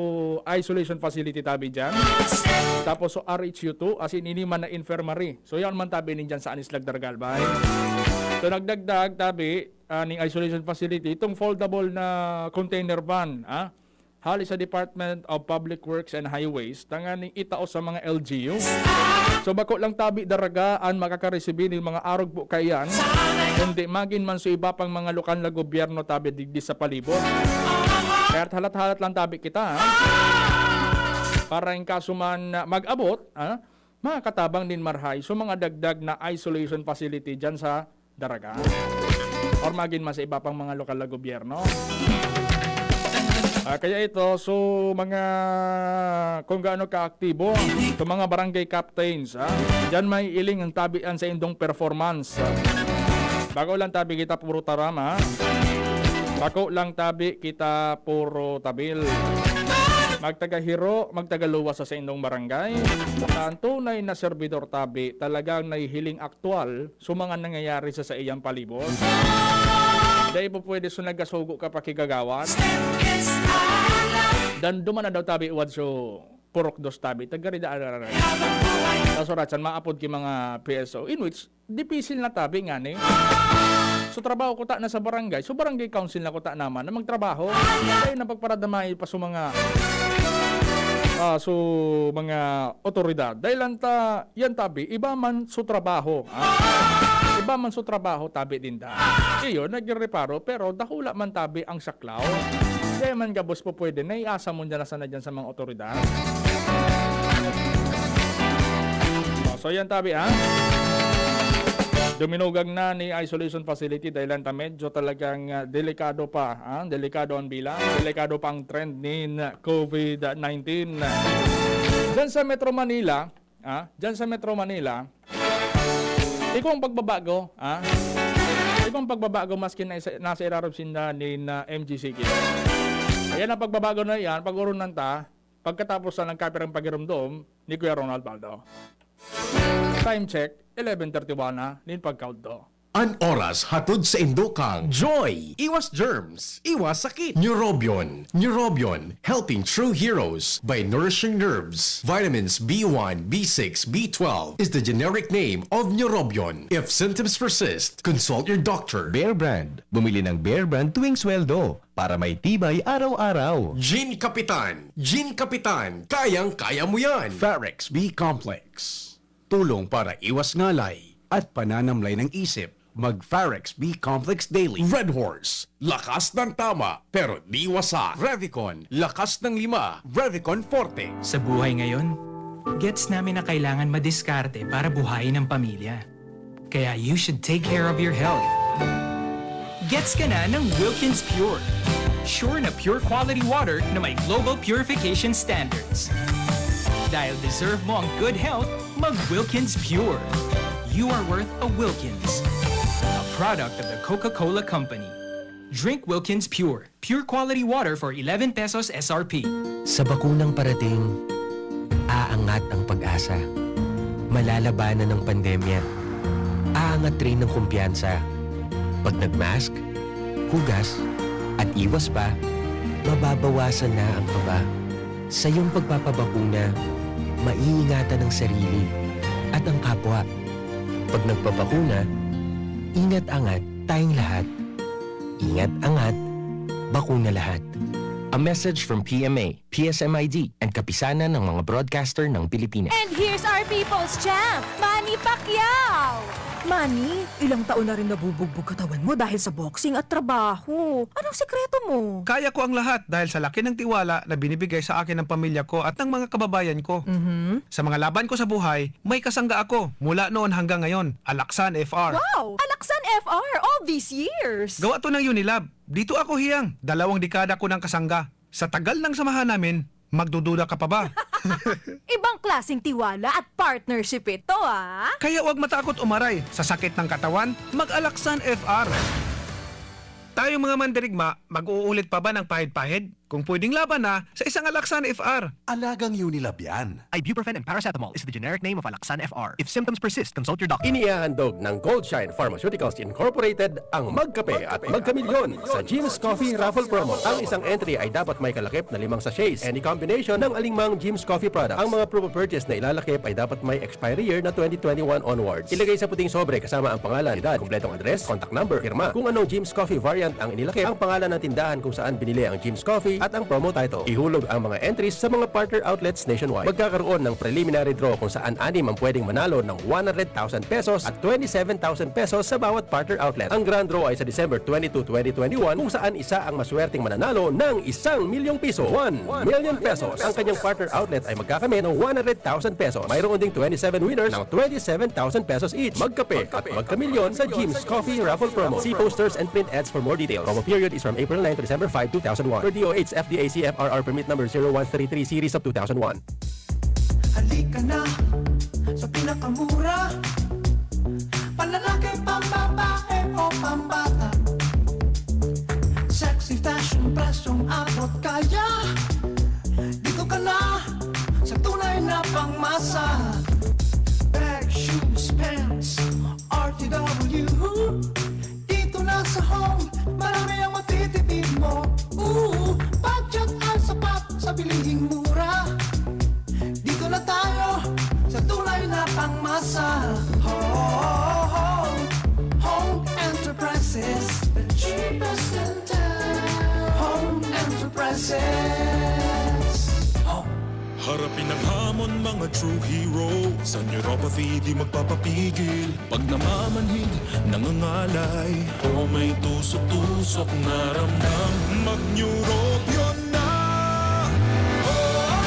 isolation facility tabi dyan. Tapos so R H U two, as in ini man na infirmary. So yan man tabi nin dyan sa Anislag, Daraga, Albay. So nagdagdag tabi, ah, ning isolation facility, itong foldable na container van, ah, hali sa Department of Public Works and Highways, tanganing itao sa mga L G U. So, bako lang tabi Daraga an makakaresibi nin mga arog po kaiyan, kundi magin man sa iba pang mga lokal na gobyerno tabi digdi sa palibot. Kaya halat-halat lang tabi kita, ha? Para in kaso man na mag-abot, ha? Makakatabang nin marahay sa mga dagdag na isolation facility dyan sa Daraga. Or magin man sa iba pang mga lokal na gobyerno. Ah, kaya ito, so mga, kung gaano ka-aktibo, so mga barangay captains, ah, diyan may iling ang tabi an saindong performance. Bako lang tabi kita puro tarama, ha? Bako lang tabi kita puro tabil. Magtagahiro, magtagaluwas sa saindong barangay. Sa tunay na serbidor tabi, talagang nahihiling aktual sa mga nangyayari sa saiyang palibot. Dai po pwede so nagasugo ka pa ki kagawad. Danduman na daw tabi wad so purok dos tabi. Tagarida, sa suratsan, maapod ki mga P S O. In which, dipisil na tabi ngani. So, trabaho ko ta na sa barangay. So, barangay council na ko ta naman na magtrabaho. Dai na pagparadamay pa sa mga, ah, so, mga otoridad. Dahil lang ta, yan tabi, iba man so trabaho. Ah. Iba man so trabaho, tabi din da. Iyo, nagrereparo, pero dahula man tabi ang saklaw. Dai man gabos po pwede, naiasa mo dyan na sana dyan sa mga otoridad. Oh, so yan tabi, ha? Duminugang na ni isolation facility dahil lang ta medyo talagang, ah, delikado pa, ha? Delikado ang bilang, delikado pa ang trend nin COVID nineteen. Diyan sa Metro Manila, ah, diyan sa Metro Manila, igwang pagbabago, ah. Igwang pagbabago maski na isa, nasa irarom sinda ni na M G C K. Ayan ang pagbabago na iyan, pag-urunan ta, pagkatapos na nagkapirang pagirumdom ni Kuya Ronald Baldo. Time check, eleven thirty-one na, nin pagkaudto. An oras hatod sa indo kang Joy! Iwas germs, iwas sakit. Neurobion. Neurobion, helping true heroes by nourishing nerves. Vitamins B one, B six, B twelve is the generic name of Neurobion. If symptoms persist, consult your doctor. Bear Brand. Bumili ng Bear Brand tuwing sweldo para may tibay araw-araw. Gin Kapitan. Gin Kapitan. Kayang-kaya mo yan. Farex B Complex. Tulong para iwas ngalay at pananamlay ng isip. Mag Farex B Complex Daily. Red Horse. Lakas ng tama, pero di wasa. Revicon. Lakas ng lima. Revicon Forte. Sa buhay ngayon, gets namin na kailangan madiskarte para buhayin ang pamilya. Kaya you should take care of your health. Gets ka na ng Wilkins Pure. Sure na pure quality water na may global purification standards. Dahil deserve mo ang good health, mag Wilkins Pure. You are worth a Wilkins. A product of the Coca-Cola Company. Drink Wilkins Pure. Pure quality water for eleven pesos S R P. Sa bakunang parating, aangat ang pag-asa. Malalabanan ang pandemya. Aangat rin ang kumpiyansa. Pag nag-mask, hugas, at iwas pa, mababawasan na ang kaba. Sa iyong pagpapabakuna, maiingatan ang sarili at ang kapwa. Pag nagpabakuna, ingat-angat tayong lahat. Ingat-angat, bakuna lahat. A message from P M A, P S M I D, and Kapisanan ng mga Broadcaster ng Pilipinas. And here's our people's champ, Manny Pacquiao! Manny, ilang taon na rin nabubugbog katawan mo dahil sa boxing at trabaho. Anong sikreto mo? Kaya ko ang lahat dahil sa laki ng tiwala na binibigay sa akin ng pamilya ko at ng mga kababayan ko. Mhm. Sa mga laban ko sa buhay, may kasangga ako mula noon hanggang ngayon, Alaksan F R. Wow! Alaksan F R all these years! Gawa to ng Unilab. Dito ako hiyang, dalawang dekada ko ng kasangga. Sa tagal ng samahan namin, magdududa ka pa ba? Ibang klaseng tiwala at partnership ito, ah! Kaya huwag matakot umaray. Sa sakit ng katawan, mag-Alaksan F R. Tayong mga mandirigma, mag-uulit pa ba ng pahid-pahid? Kung pwedeng laban na, sa isang Alaksan F R. Alagang Unilab yan. Ibuprofen and paracetamol is the generic name of Alaksan F R. If symptoms persist, consult your doctor. Inihahandog ng Goldshine Pharmaceuticals Incorporated ang Magkape at Magkamilyon sa Jim's Coffee Raffle Promo. Ang isang entry ay dapat may kalakip na limang sachets, any combination ng alingmang Jim's Coffee product. Ang mga proof of purchase na ilalakip ay dapat may expiry year na twenty twenty-one onwards. Ilagay sa puting sobre kasama ang pangalan, edad, kumpletong address, contact number, pirma. Kung anong Jim's Coffee variant ang inilakip, ang pangalan ng tindahan kung saan binili ang Jim's Coffee, at ang promo title. Ihulog ang mga entries sa mga partner outlets nationwide. Magkakaroon ng preliminary draw kung saan anim ang pwedeng manalo ng one hundred thousand pesos at twenty-seven thousand pesos sa bawat partner outlet. Ang grand draw ay sa December twenty-two, twenty twenty-one, kung saan isa ang maswerteng mananalo ng isang milyong piso, one million pesos. Ang kanyang partner outlet ay magkakamit ng one hundred thousand pesos. Mayroon ding twenty-seven winners ng twenty-seven thousand pesos each. Magkape at magkamilyon sa Jim's Coffee Raffle Promo. See posters and print ads for more Details. Promo period is from April nine to December five, two thousand one, per D O H F D A C F R R permit number zero one three three series of two thousand one. Halika na sa pinakamura, panlalaki, pambabae o pambata. Sexy fashion, presyong abot kaya. Dito ka na sa tunay na pangmasa. Bag, shoes, pants, R T W. Dito na sa Home, marami ang matitipid mo. Ooh, budget ay sapat sa bilihing mura. Dito na tayo sa tunay na pangmasa. Home, Home Enterprises, the cheapest in town. Home Enterprises. Home. Harapin ang hamon, mga true hero. Sa neuropathy, di magpapapigil. Pag namamanhid, nangangalay, o may tusok-tusok na ramdam, mag-Neurobion na! Oh,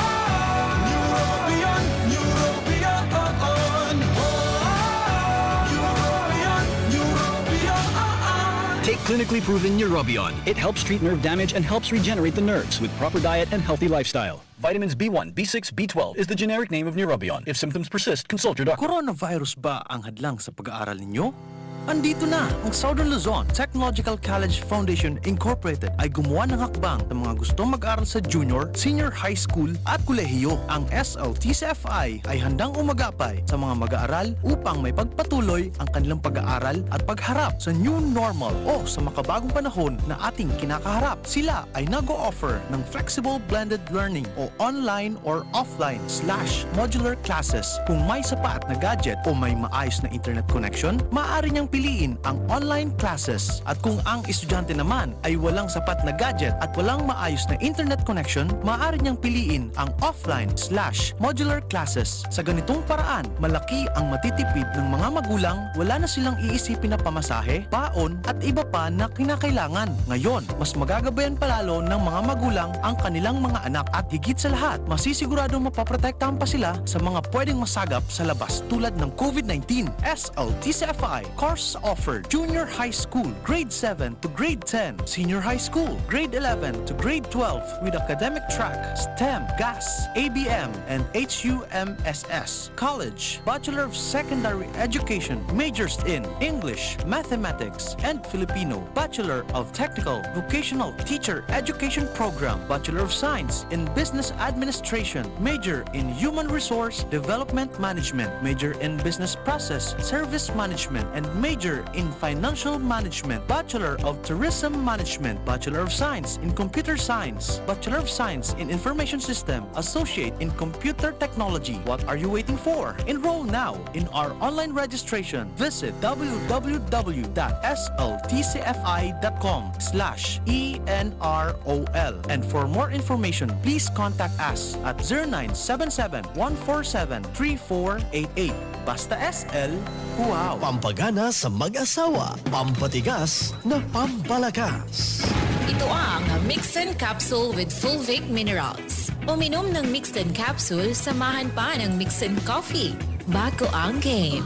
Neurobion, Neurobion, oh, oh. Oh, Neurobion, Neurobion, oh, oh. Take clinically proven Neurobion. It helps treat nerve damage and helps regenerate the nerves with proper diet and healthy lifestyle. Vitamins B one, B six, B twelve is the generic name of Neurobion. If symptoms persist, consult your doctor. Coronavirus ba ang hadlang sa pag-aaral ninyo? Andito na ang Southern Luzon Technological College Foundation Incorporated ay gumawa ng hakbang sa mga gustong mag-aral sa junior, senior high school at kolehiyo. Ang S L T C F I ay handang umagapay sa mga mag-aaral upang may pagpatuloy ang kanilang pag-aaral at pagharap sa new normal o sa makabagong panahon na ating kinakaharap. Sila ay nag-o-offer ng flexible blended learning o online or offline slash modular classes. Kung may sapat na gadget o may maayos na internet connection, maaari niyang piliin ang online classes. At kung ang estudyante naman ay walang sapat na gadget at walang maayos na internet connection, maaari niyang piliin ang offline slash modular classes. Sa ganitong paraan, malaki ang matitipid ng mga magulang, wala na silang iisipin na pamasahe, baon, at iba pa na kinakailangan. Ngayon, mas magagabayan palalo ng mga magulang ang kanilang mga anak at higit sa lahat, masisiguradong mapoprotektahan pa sila sa mga pwedeng masagap sa labas tulad ng COVID nineteen. S L T C F I, course offered, junior high school, grade seven to grade ten, senior high school, grade eleven to grade twelve with academic track, STEM, GAS, A B M, and H U M S S. College, Bachelor of Secondary Education, majors in English, Mathematics, and Filipino, Bachelor of Technical Vocational Teacher Education Program, Bachelor of Science in Business Administration, major in Human Resource Development Management, major in Business Process Service Management, and major in Financial Management, Bachelor of Tourism Management, Bachelor of Science in Computer Science, Bachelor of Science in Information System, Associate in Computer Technology. What are you waiting for? Enroll now in our online registration. Visit w w w dot s l t c f i dot com slash e n r o l. And for more information, please contact us at zero nine seven seven, one four seven, three four eight eight. Basta S L, wow! Pampagana sa mag-asawa, pampatigas na pampalakas. Ito ang Mixin Capsule with Fulvic Minerals. Uminom ng Mixin Capsule, samahan pa ng Mixin Coffee. Bago ang game.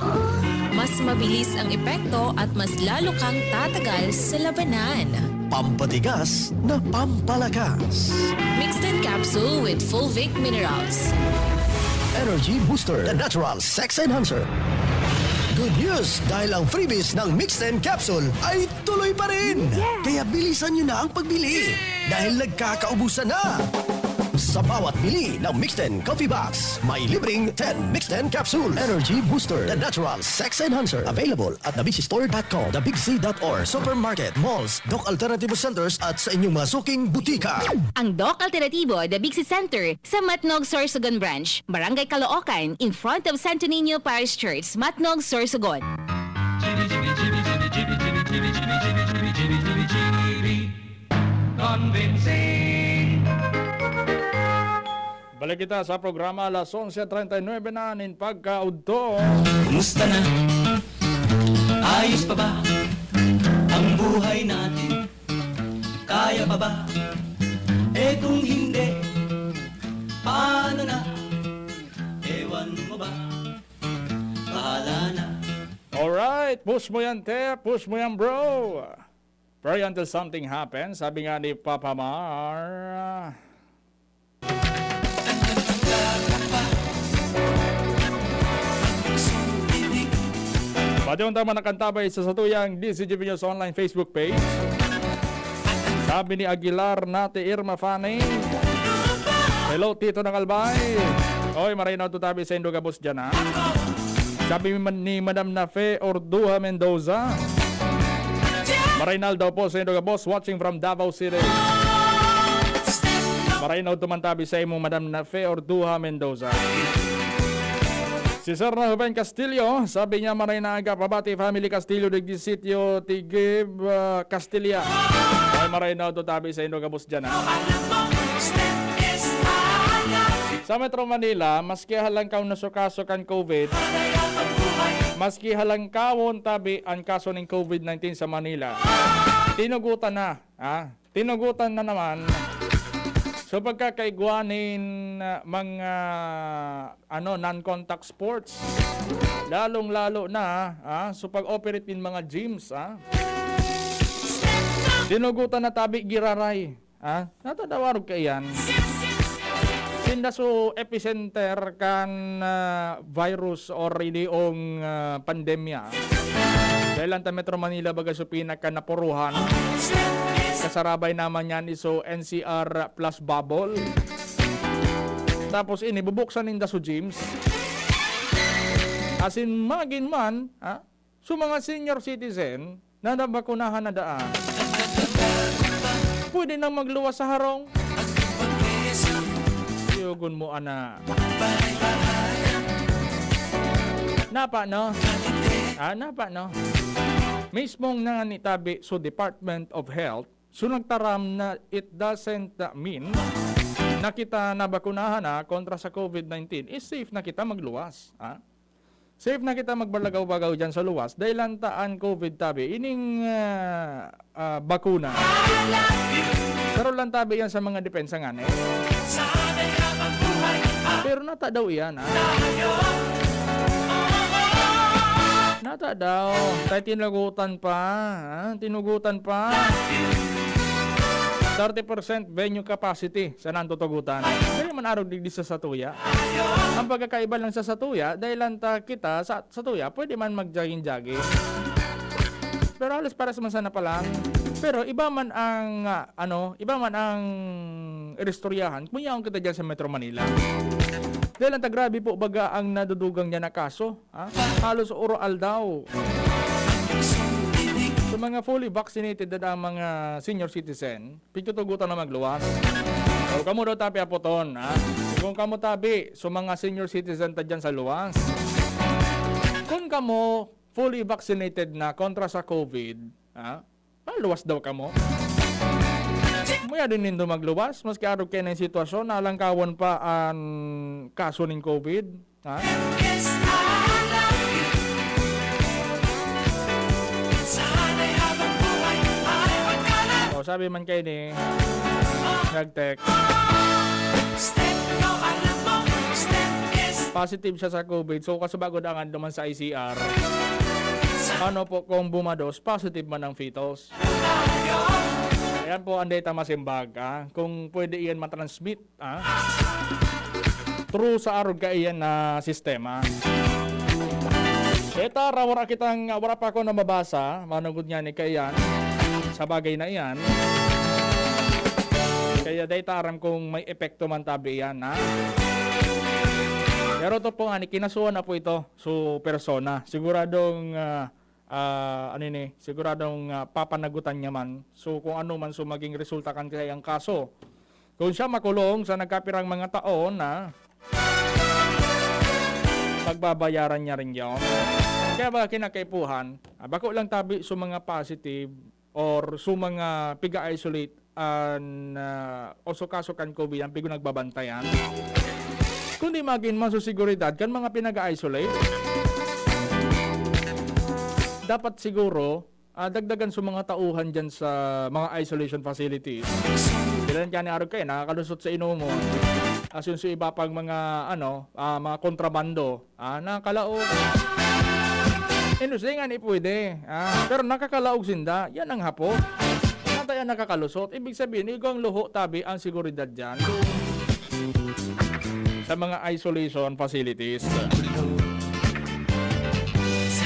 Mas mabilis ang epekto at mas lalo kang tatagal sa labanan. Pampatigas na pampalakas. Mixin Capsule with Fulvic Minerals. Energy Booster, the natural sex enhancer. Good news! Dahil ang freebies ng Mixin Capsule ay tuloy pa rin! Yeah! Kaya bilisan nyo na ang pagbili! Dahil nagkakaubusan na! Sa bawat bili ng Mixten Coffee Box, may libreng ten Mixten Capsule Energy Booster, the natural sex enhancer. Available at the big c store dot com, the big c dot org, supermarket, malls, Doc Alternativo Centers at sa inyong mga suking butika. Ang Doc Alternativo, The Big C Center, sa Matnog, Sorsogon Branch, Barangay Caloocan, in front of Santo Niño Parish Church, Matnog, Sorsogon. Convincing. Balik kita sa programa, alas onse treinta y nueve na nin pagkaudto. Kumusta na? Ayos pa ba ang buhay natin? Kaya pa ba? Eh, kung hindi, paano na? Ewan mo ba? Bahala na. Alright, push mo yan, te. Push mo yan, bro. Pray until something happens, sabi nga ni Papa Mar. Pati unta man nakantabay sa satuyang D Z G P News Online Facebook page. Sabi ni Aguilar, Nate Irma Fanny. Hello, Tito ng Albay. Oy, marinaw to tabi sa Indo gabos dyan, ha? Sabi man ni Madam Nafe Orduha Mendoza. Marinaw daw po sa Indo gabos, watching from Davao City. Marinaw tumantabi sa imo, Madam Nafe Orduha Mendoza. Si Sir na Ruben Castillo, sabi niya, "Maray na aga, pabati family Castillo, digdi sitio, Tigib, ah, Castilla." Ay, maray na ito, tabi sa inyo, gabos dyan, ha? Sa Metro Manila, maski halangkaw na sukaso kan COVID, maski halangkawon tabi an kaso ning COVID nineteen sa Manila, tinugutan na, ha? Tinugutan na naman. So, pagkakaigwa nin, ah, mga, ano, non-contact sports, lalong-lalo na, ah, so pag-operate nin mga gyms, ah, tinugutan na tabi giraray, ah, natadawarog kaiyan. Sinda so epicenter kan, ah, virus or iniong, ah, pandemya. Dahil ang ta Metro Manila baga so pinakanapuruhan. Kasarabay naman yan iso N C R plus bubble. Tapos ini, bubuksan ninda so gyms. Asin magin man, ha? So mga senior citizen na nabakunahan na daan, pwede nang magluwas sa harong. Siyogon mo, ana. Napa, no? Ah, napa, no? Mismong nangani tabi so Department of Health, so nagtaram na it doesn't, uh, mean na kita nabakunahan na kontra sa COVID nineteen, is safe na kita magluwas, ha? Safe na kita magbalagaw-bagaw dyan sa luwas dahil lang ta an COVID tabi, ining, ah, ah, bakuna. Pero lang tabi yan sa mga depensa ngani. Pero nata daw iyan, ah. Nata daw. Tayo tinugutan pa, ah, tinugutan pa. Thirty percent venue capacity sa nantutugutan. Dili man arog digdi sa satuya. Ang pagkakaiba lang sa satuya, dahil lang ta kita sa satuya, pwede man mag-jogging-jogging. Pero halos pares man sana pa lang. Pero iba man ang, ah, ano, iba man ang iristoryahan kung yaon kita dyan sa Metro Manila. Dahil lang ta grabe po baga ang nadudugang niya na kaso. Ha? Halos oro-aldaw. Sa mga fully vaccinated na ang mga senior citizen, pigtutugutan na magluwas. O kamo daw tabi apoton, ha? Kung kamo tabi, so mga senior citizen ta dyan sa luwas. Kung kamo fully vaccinated na kontra sa COVID, ha? Maluwas daw kamo. Muya din nindo magluwas, maski arog kayo na yung sitwasyon, nalangkawan pa ang kaso ning COVID. Ha? O, sabi man kayo ni nag-text. Positive siya sa COVID. So, kasubago dangan duman sa I C R. Ano po kung bumados, positive man ang fetus? Ayan po ang data masimbag, ah. Kung pwede iyan matransmit, ah, through sa arog kaiyan na sistema. Data, ra-, wala kitang, wala pa ako nababasa, manugod nga ni kaiyan, sa bagay na iyan. Kaya data, aram kung may epekto man tabi iyan, ha? Pero ito po nga, ni kinasuhan na po ito, so persona. Siguradong, ah, ah, ano ini, siguradong, ah, papanagutan niya man. So, kung ano man, so maging resulta kan kaya ang kaso. Kung siya makulong sa nagkapirang mga taon na, pagbabayaran niya rin yon. Kaya ba kinakaipuhan, ah, bako lang tabi sa mga positive or sa mga piga-isolate an, ah, o sa kaso kan COVID, ang pigo nagbabantayan. Kundi magin man sa seguridad kan mga pinag-isolate. Dapat siguro, ah, dagdagan sa mga tauhan dyan sa mga isolation facilities. Sila yan kaya ni Arog kayo, nakakalusot sa inomon. As yun sa iba pang mga, ano, ah, mga kontrabando, ah, nakakalaog. Inosente nga ni pwede, ah, pero nakakalaog sinda. Yan ang hapot. Nataya nakakalusot. Ibig sabihin, igwang luho tabi ang seguridad dyan sa mga isolation facilities. Sa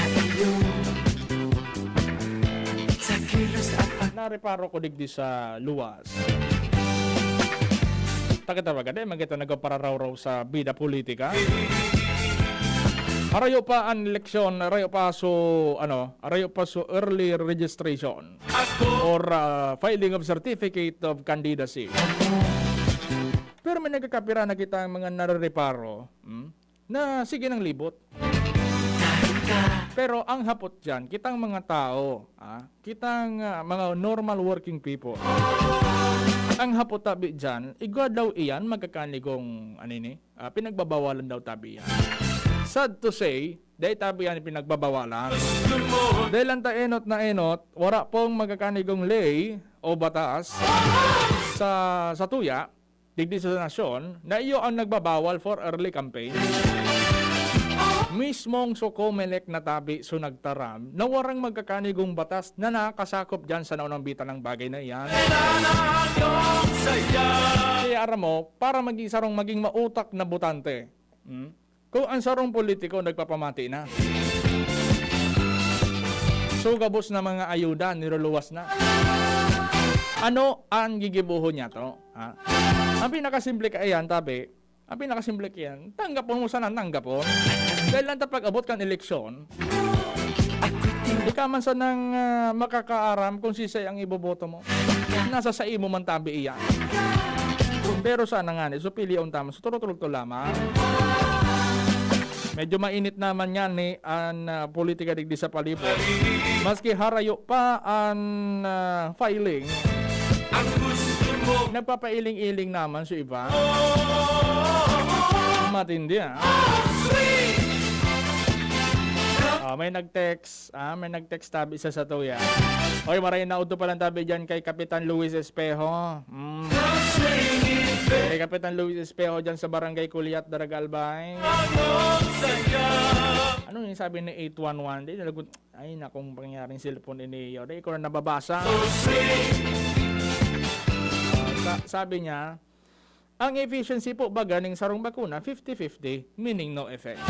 iyo, sa kilos at pag- Nareparo ko digdi sa luwas. Takita baga, di man kita nagpaparawraw sa bida politika. Harayo pa an eleksyon, harayo pa so, ano, harayo pa so early registration or, ah, filing of certificate of candidacy. Pero may nagkakapira na kita ang mga narereparo, hmm, na sige ng libot. Pero ang hapot dyan, kitang mga tao, ah, kitang, ah, mga normal working people. Ang hapot tabi dyan, igwa daw iyan magkakanigong, ano ini, ah, pinagbabawalan daw tabi yan. Sad to say, dahil tabi yan pinagbabawalan. Dahil ang taenot na enot, wala pong magkakanigong ley o batas sa, sa tuya, digdi sa nasyon, na iyo ang nagbabawal for early campaign. Mismong so Comelec na tabi so nagtaram na warang magkakanigong batas na nakasakop dyan sa naunang bita ng bagay na iyan. Kaya aram mo, para maging sarong maging mautak na botante, hmm? Kung ang sarong politiko nagpapamati na, so gabos na mga ayuda, niluluwas na. Ano ang gigibohon niya to? Ha? Ang pinakasimple kaiyan, tabi, ang pinakasimple kaiyan, tanggapon mo sana, tanggapon. Dahil lang ta pag-abot kan eleksyon, di ka man sanang, ah, makakaaram kung sisay ang iboboto mo. Nasa sa imo man tabi iyan. Pero sana nga ni, so pilion tama, so turutulog to lamang. Medyo mainit naman yan ni an, ah, politika digdi sa palibot. Maski harayo pa an, ah, filing, nagpapailing-iling naman so iba. Matindi, ah. Ah, may nag-text, ah, may nag-text tabi sa satuya. Oy, maray na udto palan tabi diyan kay Kapitan Luis Espejo. Mm. Kay Kapitan Luis Espejo diyan sa Barangay Kuliat, Daraga, Albay. Ano yung sabi ni eight one one? Di, nalagot, ay, nakong pangyaring cellphone ini. Di ko na nababasa. Sa-, sabi niya, ang efficiency po baga ning sarong bakuna, fifty fifty, meaning no effect.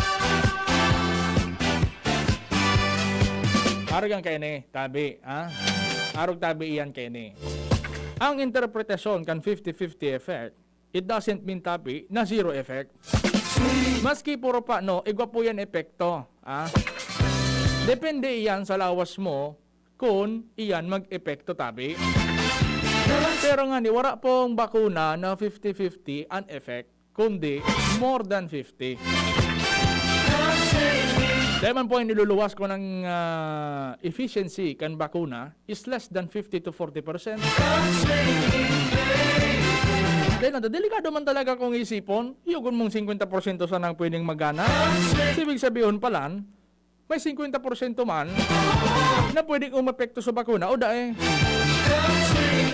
Arog ang kaini, tabi, ha? Arog tabi iyan kaini. Ang interpretasyon kan fifty fifty effect, it doesn't mean, tabi, na zero effect. Maski puro pa, no, igwa po yan epekto, ha? Depende iyan sa lawas mo, kun iyan mag-epekto, tabi. Pero ngani, wara pong bakuna na fifty fifty an effect, kundi more than fifty. Dai man po an niluluwas ko ng, ah, efficiency kan bakuna is less than fifty to forty percent. Dahil na, delikado man talaga kung isipon, yugon mong singkwenta porsyento sana ang pwedeng magana. Ibig sabihin palan, may singkwenta porsyento man na pwedeng umepekto sa bakuna o dai.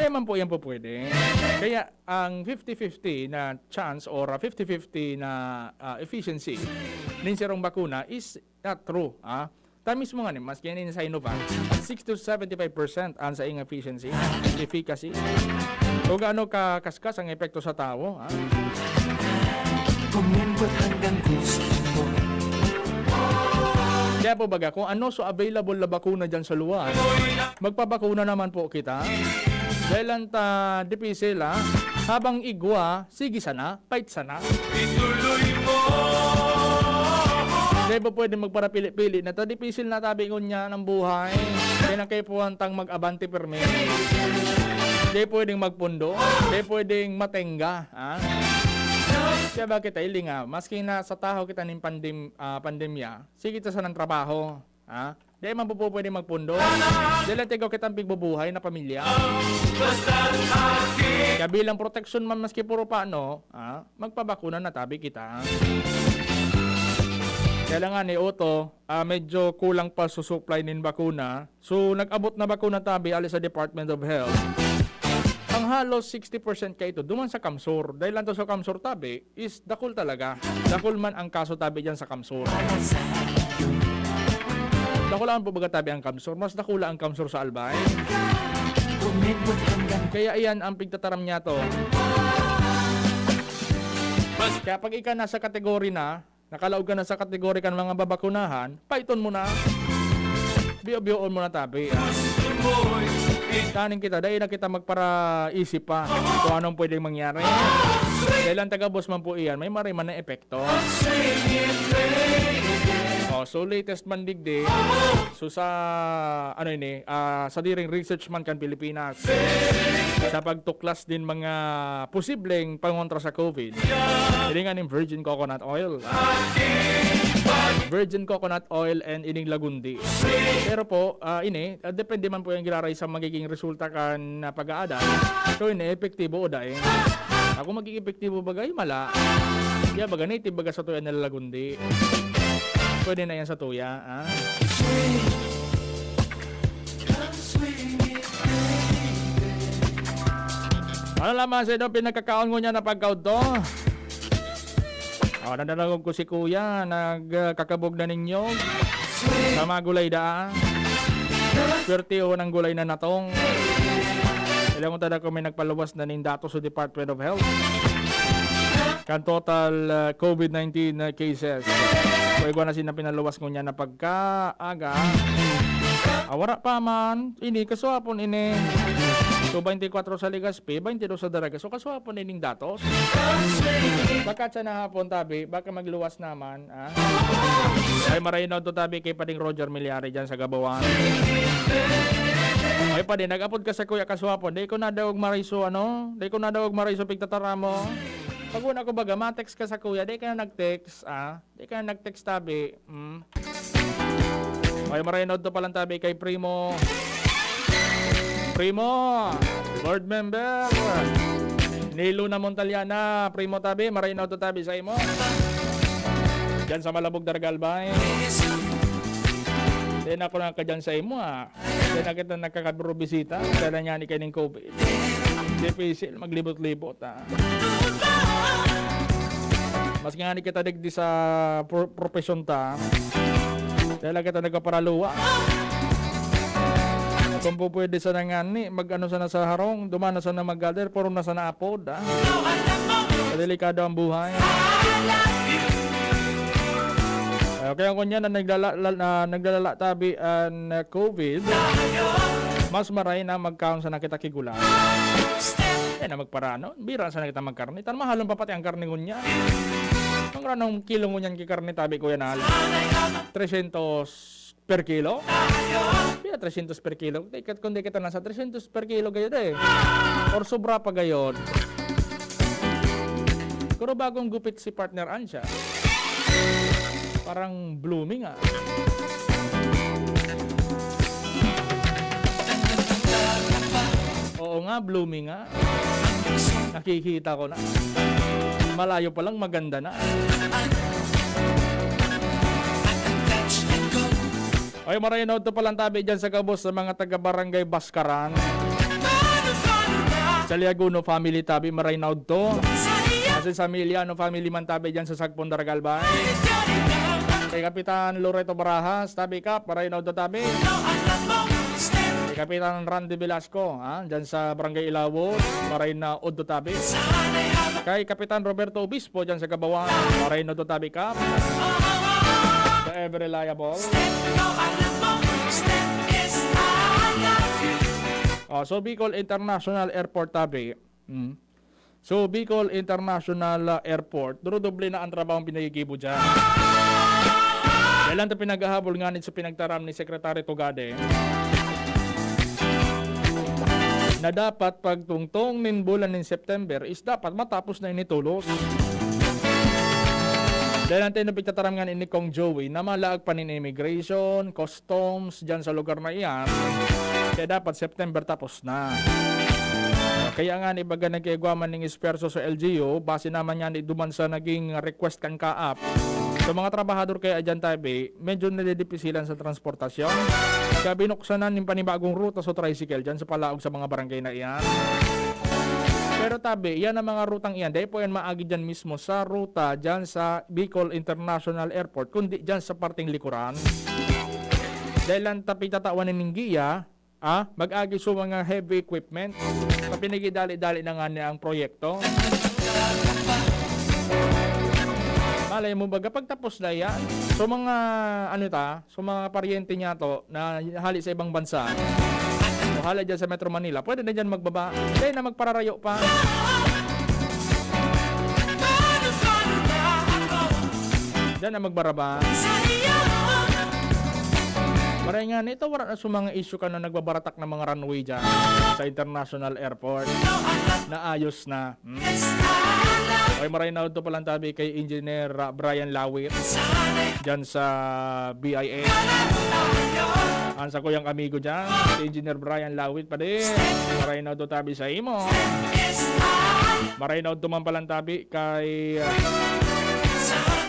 Dai man po yan po pwede. Kaya ang fifty fifty na chance or, ah, fifty fifty na, ah, efficiency nin sarong bakuna is not true, ah. Ta mismo nga ni, maski yan sa Sinovac, sixty to seventy-five percent ang saiyang efficiency, efficacy. Kung gaano ka kaskas ang epekto sa tawo, ah. Umabot hanggang gusto mo. Kaya po baga, kung ano so available na bakuna dyan sa luwas, magpabakuna naman po kita. Dahil lang ta, dipisil, ah. Habang igwa, sige sana, fight sana. Ituloy mo. Di ba pwede magparapili-pili na ta? Dipisil na tabi ngunyan ang buhay. Kaya nagkaipuhan tang mag-abante pirmi. Di pwedeng magpundo. Di pwedeng matenga, ha? Kaya bakit, ay, linga, maski na sa tahaw kita nin pandem-, ah, pandemya, sige ta sanang trabaho, ha? Di man po pwede magpundo. Di lang tigaw kitang pigbubuhay na pamilya. Kaya bilang proteksyon man maski puro paano, ha? Magpabakuna na tabi kita. Kaya lang nga ni Otto, ah, medyo kulang pa sa supply nin bakuna. So, nag-abot na bakuna tabi ali sa Department of Health. Ang halos sixty percent kaito, duman sa CamSur. Dahil lang to sa CamSur tabi, is dakul talaga. Dakul man ang kaso tabi dyan sa CamSur. Para sa iyo. Dakulaon po baga tabi ang kamsor. Mas dakula ang kamsor sa Albay. Kaya iyan ang pigtataram niya to. Kaya pag ika nasa kategory na, nakalaog ka na sa kategory kan mga babakunahan, paiton mo na. Biyo-biyoon mo na tabi, ah. Taning kita, dai na kita magparaisip pa kung anong pwedeng mangyari. Dahil ang tagabos man po iyan, may maray man na epekto. Oh, so latest man digdi, so sa, ano ini, ah, sa diring research man kan Pilipinas, sa pagtuklas din mga posibleng pangontra sa COVID, ini nga ning virgin coconut oil. Virgin coconut oil and ining lagundi. Pero po, ah, ini, ah, depende man po yung giraray sa magiging resulta kan, ah, pag-aadal. So, ini, epektibo o dai. Ako magiging epektibo bagay, mala. Kaya baga, native baga sa tuya nila lagundi. Pwede na yan sa tuya, ah. Ano lamang sa inyo pinagkakaon ngunyan na pagkaudto? Oh, nadangog ko si Kuya, nagkakabog na ninyo. Sa mga gulay da. Swerte o ng gulay na natong. Alam mo talaga kung may nagpaluwas na ning datos sa Department of Health. Kan total, ah, COVID nineteen na cases. So, igwa na sila pinaluwas ngunyan na pagkaaga. Ah, wala pa man. Ini, kaswapon ini. So, twenty-four sa Legazpi, twenty-two sa Daraga. So, kaswapon ining datos. Baka sa nahapon, tabi, baka magluwas naman, ah. Ay, maray na to, tabi, kay Pading Roger Milyari dyan sa Gabawan. Ay, Padi, nag-apod ka sa Kuya Kaswapon. Di ko na daw maraiso, ano? Di ko na daw maraiso pigtataramo. Pag una ko baga, ma-text ka sa Kuya, di ka na nag-text, ah. Di ka na nag-text, tabi. Hmm. Ay, maray na to palang tabi kay Primo. Primo, board member. Nilo na Montaliana, Primo tabi, maray na to tabi sa imo. Diyan sa Malabog, Daraga, Albay. Di na ako na ka dyan sa imo, ah. Di na kita nakakabro bisita. Dala niya ni kaining COVID. Difícil, maglibot-libot, ah. Mas nga ni kita digdi sa pro-, profesyon ta. Dahil lang kita nagpaparaluwa. Kung po pwede sana nga ni, mag-ano sana sa harong, dumana sana mag-gather, puro na sana apod, ah. Delikado ang buhay. Ah, kaya kung yan na nagdala-, la-, na nagdalala tabi an, ah, COVID, mas maray na magkaon sana kita kigulang. Yan na magparano. Bira sana kita magkarne. Tan mahalon pa pati ang karne ngunyan. Ang ranong kilo ngunyan ki karne tabi, Kuya Nal. Trescientos per kilo? Pila trescientos per kilo? Di kat-, kundi kita nasa trescientos per kilo gayod eh. Or sobra pa gayod. Pero bagong gupit si partner Ansha. Parang blooming ah. Oo nga, blooming nga. Nakikita ko na. Malayo pa lang, maganda na. Ay, maray na udto palang tabi dyan sa gabos sa mga taga Barangay Baskaran. Sa Liagono family tabi, maray na udto. Kasi sa Miliano family man tabi dyan sa Sagpon, Daraga, Albay. Kay Kapitan Loreto Barajas, tabi Kap, maray na udto tabi. Kay Kapitan Randy Velasco, ha, dyan sa Barangay Ilawod, maray na udto tabi. Kay Kapitan Roberto Obispo dyan sa Gabawan, maray na udto tabi Kap. The ever reliable. Oh, so Bicol International Airport tabi. Mm. So, Bicol International, ah, Airport, durudoble na ang trabahong pinagigibo dyan. Kailan to pinaghahabol nganit sa pinagtaram ni Secretary Tugade na dapat pagtungtong nin bulan nin September is dapat matapos na ini tolos. Dahil ang tinupig tataram nga ni Kong Joey na malaag pa nin immigration, customs, dyan sa lugar na iyan. Kaya dapat September tapos na. Kaya nga ni baga nagkaigwa man ning esfuerso sa L G U, base naman nga ni duman sa naging request kan kaap. Sa mga trabahador kaya dyan tabi, medyo nadidipisilan sa transportasyon. Kaya binuksan na ning panibagong ruta sa tricycle dyan sa palaog sa mga barangay na iyan. Pero tabi, yan ang mga rutang iyan. Dahil po yan maagi dyan mismo sa ruta dyan sa Bicol International Airport, kundi dyan sa parteng likuran. Dahil lang ta pitatawan nin giya, ah, mag-agi sa mga heavy equipment. Papinigidali-dali na nga niya ang proyekto. Malay mo baga, pagtapos na yan, so mga, ano ta, so mga paryente niya to, na hali sa ibang bansa, o hali dyan sa Metro Manila, pwede na dyan magbaba. Dahil na magpararayo pa. Dyan na magbaraba. Maray nga, nito wala na sa mga issue ka na nagbabaratak ng mga runway dyan sa International Airport. Naayos na. Hmm. Okay, maray na udto palang tabi kay Engineer, ah, Brian Lawit dyan sa B I A. Ang sa kuyang amigo dyan, si Engineer Brian Lawit, padi. Maray na udto tabi sa imo. Maray na udto man palang tabi kay, ah,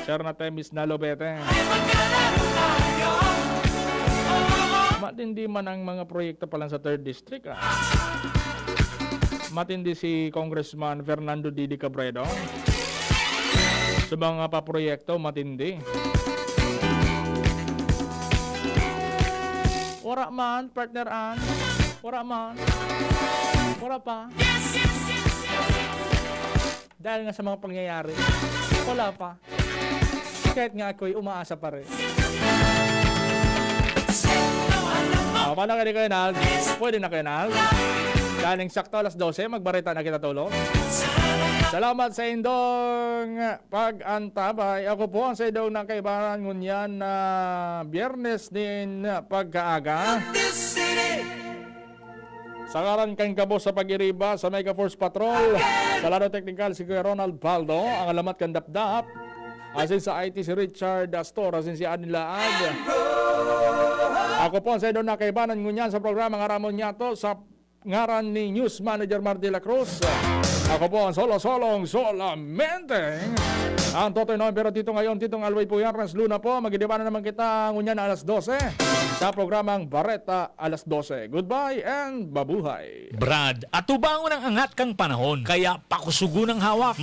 Sir Natemis Nalobete. Matindi man ang mga proyekto pa lang sa third district, ah. Matindi si Congressman Fernando Didi Cabredo. Sa mga paproyekto, matindi. Wara man, partner An. Wara man. Wara pa. Dahil nga sa mga pangyayari, wala pa. Kahit nga ako'y umaasa pa rin. O, paano ka ni Kuya Nald? Pwede na, Kuya Nald? Daning sakto, alas dose, magbareta na kita, tolo. Salamat sa indong pag-antabay. Ako po ang sa indong nakaibahan ngunyan na Biyernes nin pagkaaga. Sa ngaran kan gabos sa pag-iriba sa Mega Force Patrol, sa lado teknikal si Kuya Ronald Baldo, ang alamat kan Dapdap. Asin sa I T si Richard Astor, asin si Adin Laag. Ako po ang sa idong nakaibanan ngunyan sa programa nga Ramon Nyato, sa ngaran ni News Manager Mar de la Cruz. Ako po ang solo-solong solamente ang Totoy Noon, pero dito ngayon, Titong Alway po yan, Rans Luna po. Mag-idibanan naman kita ngunyan alas dose sa programang Bareta alas dose. Goodbye and mabuhay. Brad, atubangon ang angat kan panahon, kaya pakusugon ang hawak.